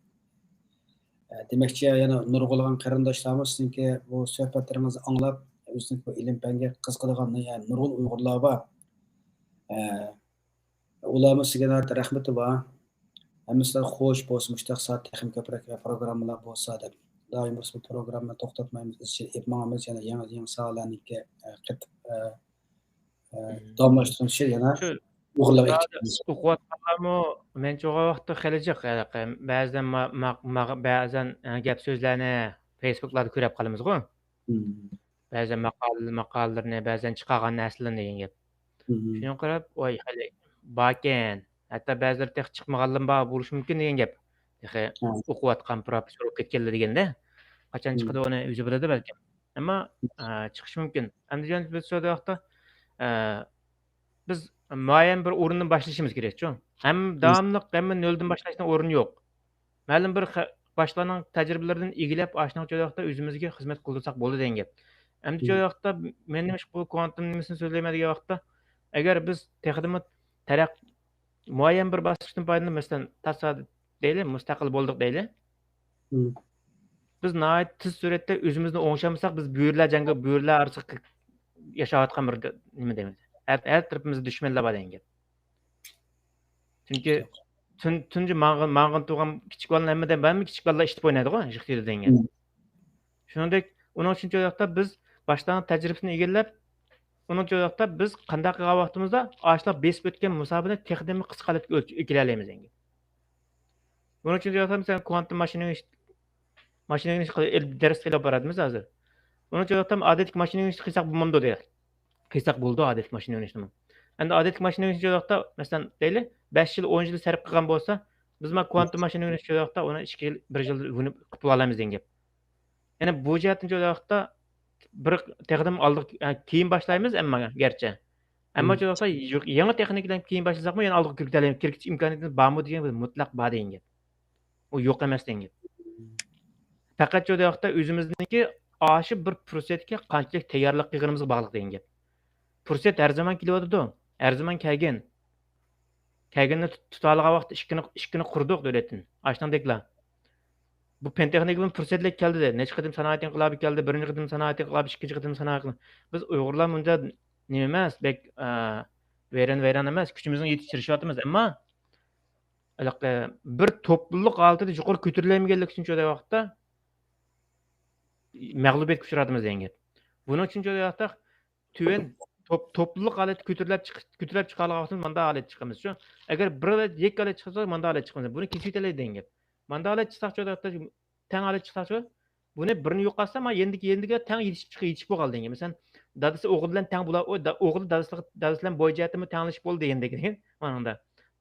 دېمەكچى، يەنە نۇرغۇنلىغان قېرىنداشلارمۇ سىزنىڭكى بۇ سۆھبەتلىرىڭىزنى ئاڭلاپ، ئۆزىنىڭكى بۇ ئىلىم-پەنگە قىزىقىدىغان، يەنە نۇرغۇن ئۇيغۇرلار بار. ئۇلارمۇ سىزگە ناھايىتى رەھمىتى بار. ھەممىسىلەر خوش بولسۇن، مۇشۇنداق سائەت تېخىمۇ كۆپرەك پروگراممىلار بولسا دەپ. دائىم بولسا بۇ پروگراممىنى توختاتمايمىز، ئىزچىل ئېلىپ ماڭىمىز، يەنە يېڭى، يېڭى ساھەلەرنىڭكى، ئە، قېتىپ، ئە، ئە، داۋاملاشتۇرۇشى يەنە شۇ ئۇيغۇرلارغا ئېھتىياجىمىز. ئوقۇۋاتقانلارمۇ مەنچە ئوقۇغان ۋاقىتتا خېلى جىق، ھېلىقى بەزىدىن ما-، ما-، ماغا بەزەن، ئە، گەپ سۆزلەرنى فېيسبۇكلاردا كۆرۈپ قالىمىزغۇ. بەزەن ماقالە-، ماقالىلىرىنى، بەزەن چىقارغان نەرسىلىرىنى دېگەن گەپ. شۇنى قاراپ، ۋاي، خېلى باركەن، ھەتتا بەزىلىرى تېخى چىقمىغانلىرىمۇ بار بولۇشى مۇمكىن دېگەن گەپ. تېخى ئوقۇۋاتقان پروفېسسور بولۇپ كەتكەنلەر دېگەندە، قاچان چىقىدۇ، ئۇنى ئۆزى بىلىدۇ بەلكىم. ئەمما، ئە، چىقىشى مۇمكىن. ئەمدى بىز شۇ ۋاقىتتا، ئە، بىز مۇئەييەن بىر ئورۇندىن باشلىشىمىز كېرەكچۇ. ھەم داۋاملىق ھەممە نۆلدىن باشلاشنىڭ ئورنى يوق. مەلۇم بىر خە-، باشقىلارنىڭ تەجرىبىلىرىدىن ئىگىلەپ، ئاشۇنىڭ شۇ ۋاقىتتا ئۆزىمىزگە خىزمەت قىلدۇرساق بولىدۇ دېگەن گەپ. ئەمدى شۇ ۋاقىتتا مەن نېمىشقا بۇ كۋانتوم نېمىسىنى سۆزلەيمەن دېگەن ۋاقىتتا، ئەگەر بىز تېخىدىمۇ تەرەق-، مۇئەييەن بىر باسقۇچتىن پايدىلىنىپ، مەسىلەن، تاسادىپ دەيلى، مۇستەقىل بولدۇق دەيلى. بىز ناھايىتى تېز سۈرئەتتە ئۆزىمىزنى ئوڭشالمىساق، بىز بۆرىلەر جەڭگى، بۆرىلەر ئارىسىدا ياشاۋاتقان بىر نېمە دەيمىز. ھەر، ھەر تەرىپىمىزدە دۈشمەنلەر بار دېگەن گەپ. چۈنكى تۇن-، تۇنجى ماڭغان، ماڭغان تۇرغان كىچىك بالىلار ھەممىدە بارمۇ؟ كىچىك بالىلار ئىشلىتىپ ئوينايدىغۇ، ژىقتىدە دېگەن گەپ. شۇنىڭدەك، ئۇنىڭ ئۈچۈن شۇ ۋاقىتتا بىز باشلانغان تەجرىبىسىنى ئىگىلەپ، ئۇنىڭ شۇ ۋاقىتتا بىز قانداق قىلغان ۋاقتىمىزدا ئاشۇلار بېسىپ ئۆتكەن مۇساپىنى تېخىدىنمۇ قىسقا قىلىپ ئۆلچ-، ئۆتكۈزەلەيمىز دېگەن گەپ. بۇنىڭ ئۈچۈن شۇ ۋاقىتتا، مەسىلەن، كۋانتوم ماشىنا ئۆگىنىش، ماشىنا ئۆگىنىش قىل-، ئېلىپ، دەرس ئېلىپ باراتىمىز ھازىر. ئۇنىڭ شۇ ۋاقىتتا ئادەتتىكى ماشىنا ئۆگىنىشنى قىلساق بولمامدۇ دېگەن. قىلساق بولىدۇ ئادەتتىكى ماشىنا ئۆگىنىشنىمۇ. ئەمدى ئادەتتىكى ماشىنا ئۆگىنىش شۇ ۋاقىتتا، مەسىلەن، دەيلى، بەش يىل، ئون يىل سەرپ قىلغان بولسا، بىز مانا كۋانتوم ماشىنا ئۆگىنىش شۇ ۋاقىتتا ئۇنى ئىككى يىل، بىر يىل ئۆگىنىپ قىلىپ بولالامىز دېگەن گەپ. يەنى بۇ جەھەتتىن شۇ ۋاقىتتا بىر تېخىدىن ئالدىغا، كېيىن باشلايمىز، ئەمما گەرچە. ئەمما شۇ ۋاقىتتا يېڭى تېخنىكىدىن كېيىن باشلىساقمۇ، يەنە ئالدىغا كىرگۈزەلەيمىز، كىرگۈزۈش ئىمكانىيىتىمىز بارمۇ دېگەن مۇتلەق بار دېگەن گەپ. ئۇ يوق ئەمەس دېگەن گەپ. پەقەت شۇ ۋاقىتتا ئۆزىمىزنىڭكى ئاشۇ بىر پۇرسەتكە قانچىلىك تەييارلىق قىلغىنىمىزغا باغلىق دېگەن گەپ. پۇرسەت ھەر زامان كېلىۋاتىدۇ، ھەر زامان كەلگەن. كەلگەننى تۇت-، تۇتالىغان ۋاقىتتا ئىشىكنى، ئىشىكنى قۇردۇق دۆلەتتىن. ئاشۇنىڭدەكلا. بۇ پەن تېخنىكا بىلەن پۇرسەتلىك كەلدى. نەچچە قېتىم سانائەت ئىنقىلابى كەلدى، بىرىنچى قېتىم سانائەت ئىنقىلابى، ئىككىنچى قېتىم سانائەت ئىنقىلابى. بىز ئۇيغۇرلار مۇنچە نېمە ئەمەس، بەك، ئە، ۋەيران-ۋەيران ئەمەس، كۈچىمىزنىڭ يېتىشىچە تىرىشىۋاتىمىز. ئەمما ھېلىقى بىر توپلۇق ھالىتىدە يۇقىرى كۆتۈرۈلەلمىگەنلىكى ئۈچۈن شۇ ۋاقىتتا مەغلۇبىيەتكە ئۇچراتىمىز دېگەن گەپ. بۇنىڭ ئۈچۈن شۇ ۋاقىتتا تۆۋەن توپ-، توپلۇق ھالەتتە كۆتۈرۈلۈپ چىق-، كۆتۈرۈلۈپ چىقالىغان ۋاقتىمىز مانداق ھالەتتە چىقىمىز شۇ. ئەگەر بىر ھالەت، يەككە ھالەتتە چىقسا، مانداق ھالەتتە چىقىمىز. بۇنى كېسىۋېتەلەيدۇ دېگەن گەپ. مانداق ھالەتتە چىقساق شۇ، تەڭ ھالەتتە چىقساق شۇ، بۇنى بىرنى يوقاتسا، ما يېنىدىكى، يېنىدىكى تەڭ يېتىشىپ چىق-، يېتىشىپ بولغان دېگەن گەپ. مەسىلەن، دادىسى ئوغلى بىلەن تەڭ بولا-، ئو-، دا-، ئوغلى دادىسى، دادىسى بىلەن بوي جەھەتتىمۇ تەڭلىشىپ بولدى دېگەندەك. مانىڭدا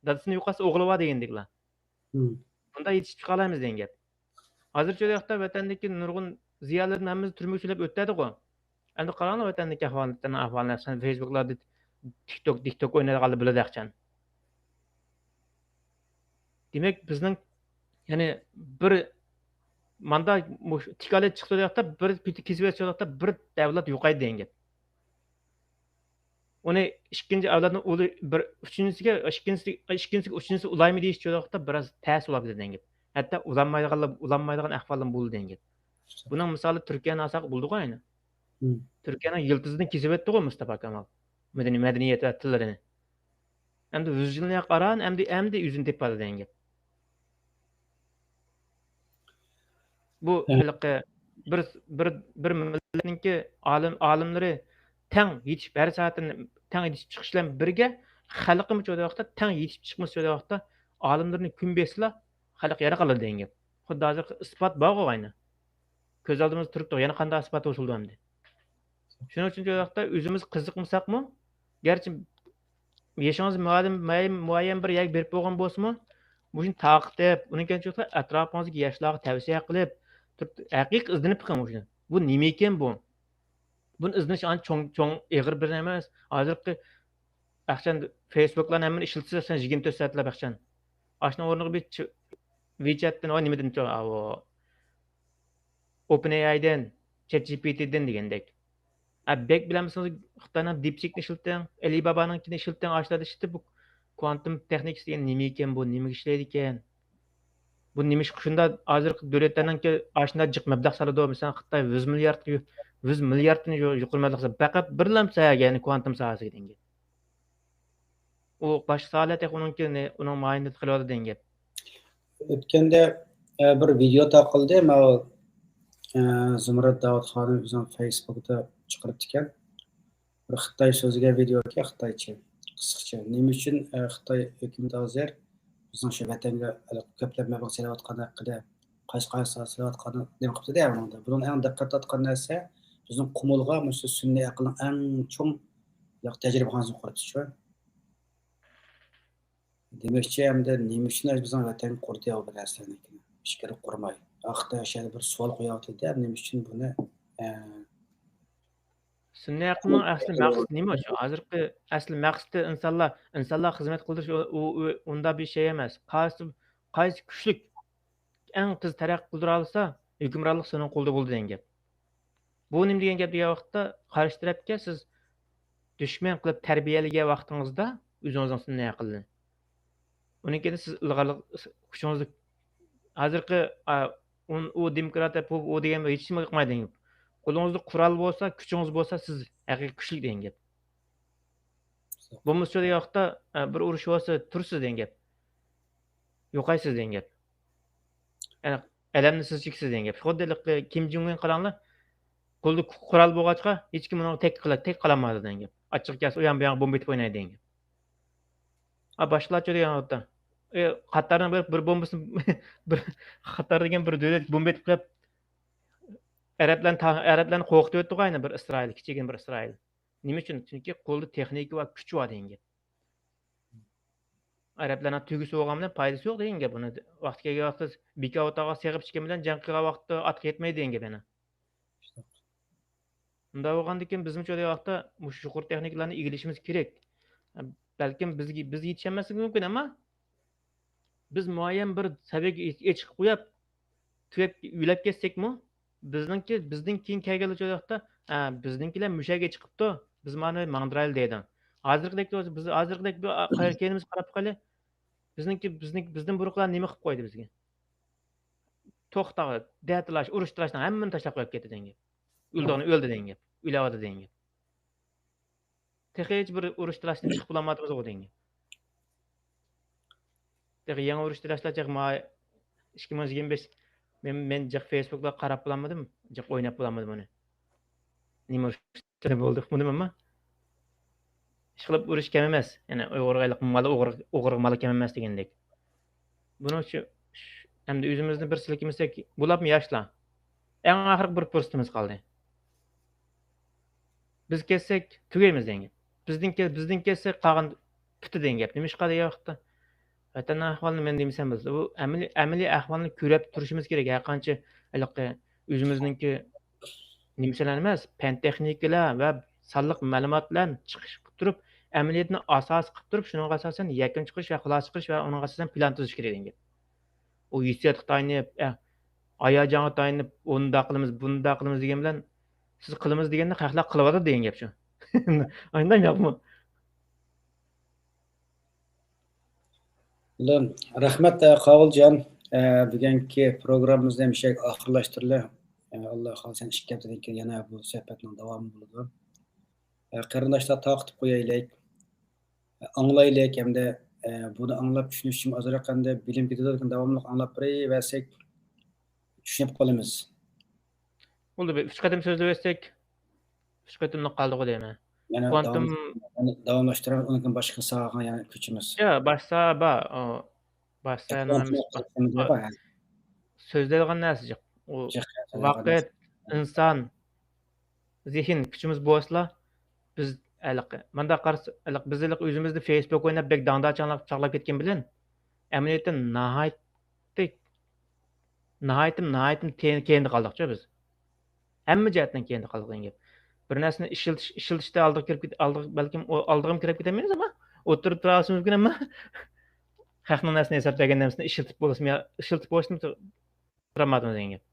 دادىسىنى يوقاتسا، ئوغلى بار دېگەندەكلا. بۇنداق يېتىشىپ چىقالايمىز دېگەن گەپ. ھازىرچە ۋاقىتتا ۋەتەندىكى نۇرغۇن زىيالىيلىرىمىز ھەممىسى تۈرمىگە سۆلەپ ئۆتەدىغۇ. ئەمدى قاراڭلار ۋەتەندىكى ئەھۋالنى، ئەھۋالنى، مەسىلەن، فېيسبۇكلاردا تىك توك، تىك توك ئوينايدىغانلار بىلىدۇ ئەخچان. دېمەك، بىزنىڭ، يەنى، بىر ماندا مۇش-، تىكالەت چىقسا ۋاقىتتا، بىر پېتى كېسىۋەتسە ۋاقىتتا بىر ئەۋلاد يوقايدۇ دېگەن گەپ. ئۇنى ئىككىنچى ئەۋلادنىڭ ئۇلى بىر ئۈچىنچىسىگە، ئىككىنچىسى، ئىككىنچىسىگە ئۈچىنچىسى ئۇلايمۇ دېيىش ۋاقىتتا بىراز تەس بولۇپ كېتىدۇ دېگەن گەپ. ھەتتا ئۇلانمايدىغانلار، ئۇلانمايدىغان ئەھۋالمۇ بولىدۇ دېگەن گەپ. بۇنىڭ مىسالى تۈركىيەنى ئالساق بولىدىغۇ ئەينى. تۈركىيەنىڭ يىلتىزىدىن كېسىۋەتتىغۇ مۇستاپا كامال. مەدەنىي-، مەدەنىيەت ۋە تىللىرىنى. ئەمدى يۈز يىلنى ئاران، ئەمدى، ئەمدى ئۆزىنى تېپىۋالدى دېگەن گەپ. بۇ ھېلىقى بىر، بىر، بىر مىللەتنىڭكى ئالىم، ئالىملىرى تەڭ يېتىشىپ، ھەر سائەتتىن تەڭ يېتىشىپ چىقىش بىلەن بىرگە، خەلقىمۇ شۇ ۋاقىتتا تەڭ يېتىشىپ چىقمىسا، شۇ ۋاقىتتا ئالىملىرىنى كۈن بېسىلا، خەلق يەنە قالىدۇ دېگەن گەپ. خۇددى ھازىر ئىسپات بارغۇ ئەينى. كۆز ئالدىمىزدا تۇرۇپتۇ، يەنە قانداق ئىسپات ھوسۇلدۇ ئەمدى؟ شۇنىڭ ئۈچۈن شۇ ۋاقىتتا ئۆزىمىز قىزىقمىساقمۇ، گەرچە يېشىڭىز مۇئەييەن، مۇئەييەن بىر يەرگە بېرىپ بولغان بولسىمۇ، مۇشۇنى تارقىتىپ، ئۇنىڭ كەينىدىن ئەتراپىڭىزدىكى ياشلارغا تەۋسىيە قىلىپ تۇرۇپ، ھەقىقىي ئىزدىنىپ بېقىڭ مۇشۇنى. بۇ نېمە ئىكەن بۇ؟ بۇنى ئىزدىنىش ئانچە چوڭ، چوڭ ئېغىر بىر نېمە ئەمەس. ھازىرقى ئەخچان فېيسبۇكلارنى ھەممىنى ئىشلىتىسىز، ئەخچان يىگىرمە تۆت سائەتلەپ ئەخچان. ئاشۇنىڭ ئورنىغا بىر چ-، ۋىچەتتىن، ۋە نېمىدىن، ئاۋۇ، ئوپېن ئېئايدىن، چات جى پى تىدىن دېگەندەك. ئە، بەك بىلەمسىڭىز، خىتاينىڭ دىپسىكنى ئىشلىتىڭ، ئەلىبابانىڭكىنى ئىشلىتىڭ، ئاشۇلارنى ئىشلىتىپ، بۇ كۋانتوم تېخنىكىسى دېگەن نېمە ئىكەن، بۇ نېمىگە ئىشلەيدىكەن؟ بۇ نېمە ئىش، شۇنداق ھازىرقى دۆلەتلەرنىڭكى ئاشۇنداق جىق مەبلەغ سالىدۇ. مەسىلەن، خىتاي يۈز مىليارد، يۈز مىلياردتىن يۇ-، يۇقىرى مەبلەغ سالىدۇ. پەقەت بىرلا ساھەگە، يەنى كۋانتوم ساھەسىگە دېگەن گەپ. ئۇ باشقا ساھەلەر تېخى ئۇنىڭكى، ئۇنىڭ ماھىيىتىنى قىلىۋاتىدۇ دېگەن گەپ. ئۆتكەندە، ئە، بىر ۋىدېئو تارقالدى. ماۋۇ، ئە، زۇمرەت داۋۇت خانىم ئۆزىنىڭ فېيسبۇكىدا چىقىرىپتىكەن. بىر خىتاي سۆزلىگەن ۋىدېئوكەن، خىتايچە، قىسقىچە. نېمە ئۈچۈن، ئە، خىتاي ھۆكۈمىتى ھازىر بىزنىڭ شۇ ۋەتەنگە ھېلىقى كۆپلەپ مەبلەغ سېلىۋاتقان ھەققىدە، قاچ-قاچ سېلىۋاتقاننى نېمە قىپتۇ دە ئۇنىڭدا. بۇنىڭ ئەڭ دىققەت تارتقان نەرسە، بىزنىڭ قۇمۇلغا مۇشۇ سۈنئىي ئەقىلنىڭ ئەڭ چوڭ تەجرىبىخانىسىنى قۇرۇپتۇ شۇ. دېمەكچى، ئەمدى نېمە ئۈچۈن بىزنىڭ ۋەتەن قۇردى ئۇ بىر نەرسىلەرنى ئىچكىرى قۇرماي؟ ئاختا شەيلە بىر سوئال قويۇۋاتىدۇ، نېمە ئۈچۈن بۇنى، ئە، سۈنئىي ئەقىلنىڭ ئەسلى مەقسىتى نېمە شۇ؟ ھازىرقى ئەسلى مەقسىتى ئىنسانلار، ئىنسانلارغا خىزمەت قىلدۇرۇش، ئۇ، ئۇ، ئۇ، ئۇنداق بىر شەي ئەمەس. قايسى، قايسى كۈچلۈك، ئەڭ تېز تەرەققىي قىلدۇرالىسا، ھۆكۈمرانلىق شۇنىڭ قولىدا بولىدۇ دېگەن گەپ. بۇ نېمە دېگەن گەپ دېگەن ۋاقىتتا، قارشى تەرەپكە سىز دۈشمەن قىلىپ تەربىيەلىگەن ۋاقتىڭىزدا ئۆزىڭىزنىڭ سۈنئىي ئەقلىنى، ئۇنىڭ كېيىن سىز ئىلغارلىق كۈچىڭىزنى، ھازىرقى، ئا، ئۇن-، ئۇ دېموكراتىيە، بۇ، ئۇ دېگەن ھېچ نېمە قىلمايدۇ دېگەن گەپ. قولىڭىزدا قورال بولسا، كۈچىڭىز بولسا، سىز ھەقىقىي كۈچلۈك دېگەن گەپ. بولمىسا شۇ دېگەن ۋاقىتتا، ئە، بىر ئۇرۇش بولسا، تۇرىسىز دېگەن گەپ. يوقايسىز دېگەن گەپ. يەنى ئەلەمنى سىز چېكىسىز دېگەن گەپ. خۇددى ھېلىقى كىم جۇڭ ئۇن قاراڭلار، قولىدا قورال بولغاچقا، ھېچكىم ئۇنىڭغا تەك قىلا-، تەك قىلالمايدۇ دېگەن گەپ. ئاچچىقى كەلسە، ئۇيان بۇيان بومبا ئېتىپ ئوينايدۇ دېگەن گەپ. ئا، باشقىلارچۇ دېگەن ۋاقىتتا، ئى، قاتارنىڭ بىر، بىر بومبىسىنى، بىر قاتار دېگەن بىر دۆلەت بومبا ئېتىپ قويۇپ، ئەرەبلەرنى تا-، ئەرەبلەرنى قورقۇتۇۋەتتىغۇ ئەينى بىر ئىسرائىل، كىچىككىنە بىر ئىسرائىل. نېمە ئۈچۈن؟ چۈنكى قولىدا تېخنىكا بار، كۈچ بار دېگەن گەپ. ئەرەبلەرنىڭ تۆگىسى بولغان بىلەن پايدىسى يوق دېگەن گەپ. ئۇنى ۋاقتى كەلگەن ۋاقىتتا بىكاۋۇتاغا سېغىپ ئىچكەن بىلەن جەڭ قىلغان ۋاقىتتا ئاتقا يەتمەيدۇ دېگەن گەپ يەنە. ئۇنداق بولغاندىكىن بىزمۇ شۇ ۋاقىتتا مۇشۇ يۇقىرى تېخنىكىلارنى ئىگىلىشىمىز كېرەك. بەلكىم بىزگە، بىز يېتىشەلمەسلىكىمىز مۇمكىن، ئەمما بىز مۇئەييەن بىر سەۋىيەگە ئېچىقىپ قويۇپ، تۈگەپ، يۆلەپ كەتسەكمۇ، بىزنىڭكى، بىزدىن كېيىن كەلگەنلەر شۇ ۋاقىتتا، «ھە، بىزنىڭكىلەر مۇشۇ يەرگە چىقىپتۇ، بىز مانا ماڭدۇرايلى» دەيدۇ. ھازىرقىدەك، بىز ھازىرقىدەك بىر كەينىمىزگە قاراپ باقايلى. بىزنىڭكى، بىزنىڭ، بىزدىن بۇرۇنقىلار نېمە قىلىپ قويدى بىزگە؟ توختاغ، دەتالاش، ئۇرۇش تالاشنىڭ ھەممىنى تاشلاپ قويۇپ كەتتى دېگەن گەپ. ئۆلىدىغىنى ئۆلدى دېگەن گەپ. ئۆلۈۋاتىدۇ دېگەن گەپ. تېخىچە بىر ئۇرۇش تالاشتىن چىقىپ بولالمايۋاتىمىزغۇ دېگەن گەپ. تېخى يېڭى ئۇرۇش تالاشلار تېخى ما ئىككى مىڭ يىگىرمە بەش، مەن، مەن جىق فېيسبۇكتا قاراپ بولالمىدىم، جىق ئويناپ بولالمىدىم ئۇنى. نېمە ئۇرۇش بولدى ئۇقمىدىم ئەمما. ئىشقىلىپ ئۇرۇش كەم ئەمەس. يەنى ئۇيغۇرغا مال، ئوغرى، ئوغرىغا مال كەم ئەمەس دېگەندەك. بۇنىڭ ئۈچۈن ئەمدى ئۆزىمىزنى بىر سىلكىمىسەك، بولۇپمۇ ياشلار. ئەڭ ئاخىرقى بىر پۇرسىتىمىز قالدى. بىز كەتسەك تۈگەيمىز دېگەن گەپ. بىزدىن كە-، بىزدىن كەتسەك قالغان پۈتتى دېگەن گەپ. نېمىشقا دېگەن ۋاقىتتا، ۋەتەننىڭ ئەھۋالىنى مەن دېمىسەم بولىدۇ. بۇ ئەمەلىي، ئەمەلىي ئەھۋالنى كۆرۈپ تۇرۇشىمىز كېرەك. ھەرقانچە ھېلىقى ئۆزىمىزنىڭكى نېمىسىلەر ئەمەس، پەن تېخنىكىلار ۋە سانلىق مەلۇمات بىلەن چىقىش قىلىپ تۇرۇپ، ئەمەلىيەتنى ئاساس قىلىپ تۇرۇپ، شۇنىڭغا ئاساسەن يەكۈن چىقىرىش ۋە خۇلاسە چىقىرىش ۋە ئۇنىڭغا ئاساسەن پىلان تۈزۈش كېرەك دېگەن گەپ. ئۇ ھېسسىياتقا تايىنىپ، ئە، ھاياجانغا تايىنىپ، ئۇنداق قىلىمىز، بۇنداق قىلىمىز دېگەن بىلەن، سىز قىلىمىز دېگەندە خەقلەر قىلىۋاتىدۇ دېگەن گەپ شۇ. ئانداق ياقمۇ؟ بولدى. رەھمەت، ئە، قاۋۇلجان. ئە، بۈگۈنكى پروگراممىمىزنى مۇشۇ يەرگە ئاخىرلاشتۇرىلى. ئە، ئاللا خالىسا ئىككى ھەپتىدىن كېيىن يەنە بۇ سۆھبەتنىڭ داۋامى بولىدۇ. ئە، قېرىنداشلار، تارقىتىپ قويايلى. ئاڭلايلى ھەمدە، ئە، بۇنى ئاڭلاپ چۈشىنىش ئۈچۈن ئازراق ئەمدى بىلىم كېتىدۇ، لېكىن داۋاملىق ئاڭلاپ بېرىۋەرسەك چۈشىنىپ قالىمىز. بولدى، بىر ئۈچ قېتىم سۆزلىۋەتسەك، ئۈچ قېتىملىق قالدىغۇ دەيمەن. يەنە كوانتۇم داۋام-، يەنە داۋاملاشتۇرىمىز، ئۇنىڭدىن باشقا ساھەگە يەنە كۆچىمىز. ياق، باشقا ساھە بار، ئۇ، باشقا ساھە يەنە نېمىمىز بار. بار، ھە. سۆزلەيدىغان نەرسە جىق. ئۇ جىق، سۆزلەيدىغان ۋاقىت، نەرسە. ئىنسان، زېھىن كۈچىمىز بولسىلا، بىز ھېلىقى، مۇنداق قارىسا، ھېلىقى بىز ھېلىقى ئۆزىمىزنى فېيسبۇك ئويناپ بەك داڭدا چاغلاپ، چاغلاپ كەتكەن بىلەن، ئەمەلىيەتتە ناھايىتى، ناھايىتى، ناھايىتى تېن-، كەينىدە قالدۇقچۇ بىز. ھەممە جەھەتتىن كەينىدە قالدۇق دېگەن گەپ. بىر نەرسىنى ئىشلىتىش، ئىشلىتىشتە ئالدىغا كىرىپ كېت-، ئالدىغا، بەلكىم ئۇ ئالدىغىمۇ كىرىپ كېتەلمەيمىز، ئەمما ئوتتۇرىدا تۇرالىشىمىز مۇمكىن، ئەمما خەقنىڭ نەرسىنى ھېساب بەرگەن نەرسىنى ئىشلىتىپ بولسىمۇ يا ئىشلىتىپ بولۇشنى تۇرالمايدۇ دېگەن گەپ.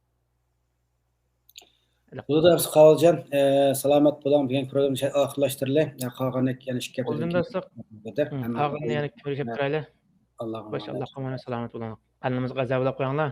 بولدى، قاۋۇلجان، ئە، سالامەت بولۇڭ. بۈگۈنكى پروگراممىنى شۇ يەردە ئاخىرلاشتۇرىلى. يا، قالغىنى يەنە ئىككى ھەپتىدىن كېيىن. قالغىنىنى يەنە كۆرۈشۈپ تۇرايلى. ئاللاغا ئامانەت. ئاللاغا ئامانەت، سالامەت بولۇڭ. قېنىمىزغا غەزەپ بولاپ قويۇڭلار.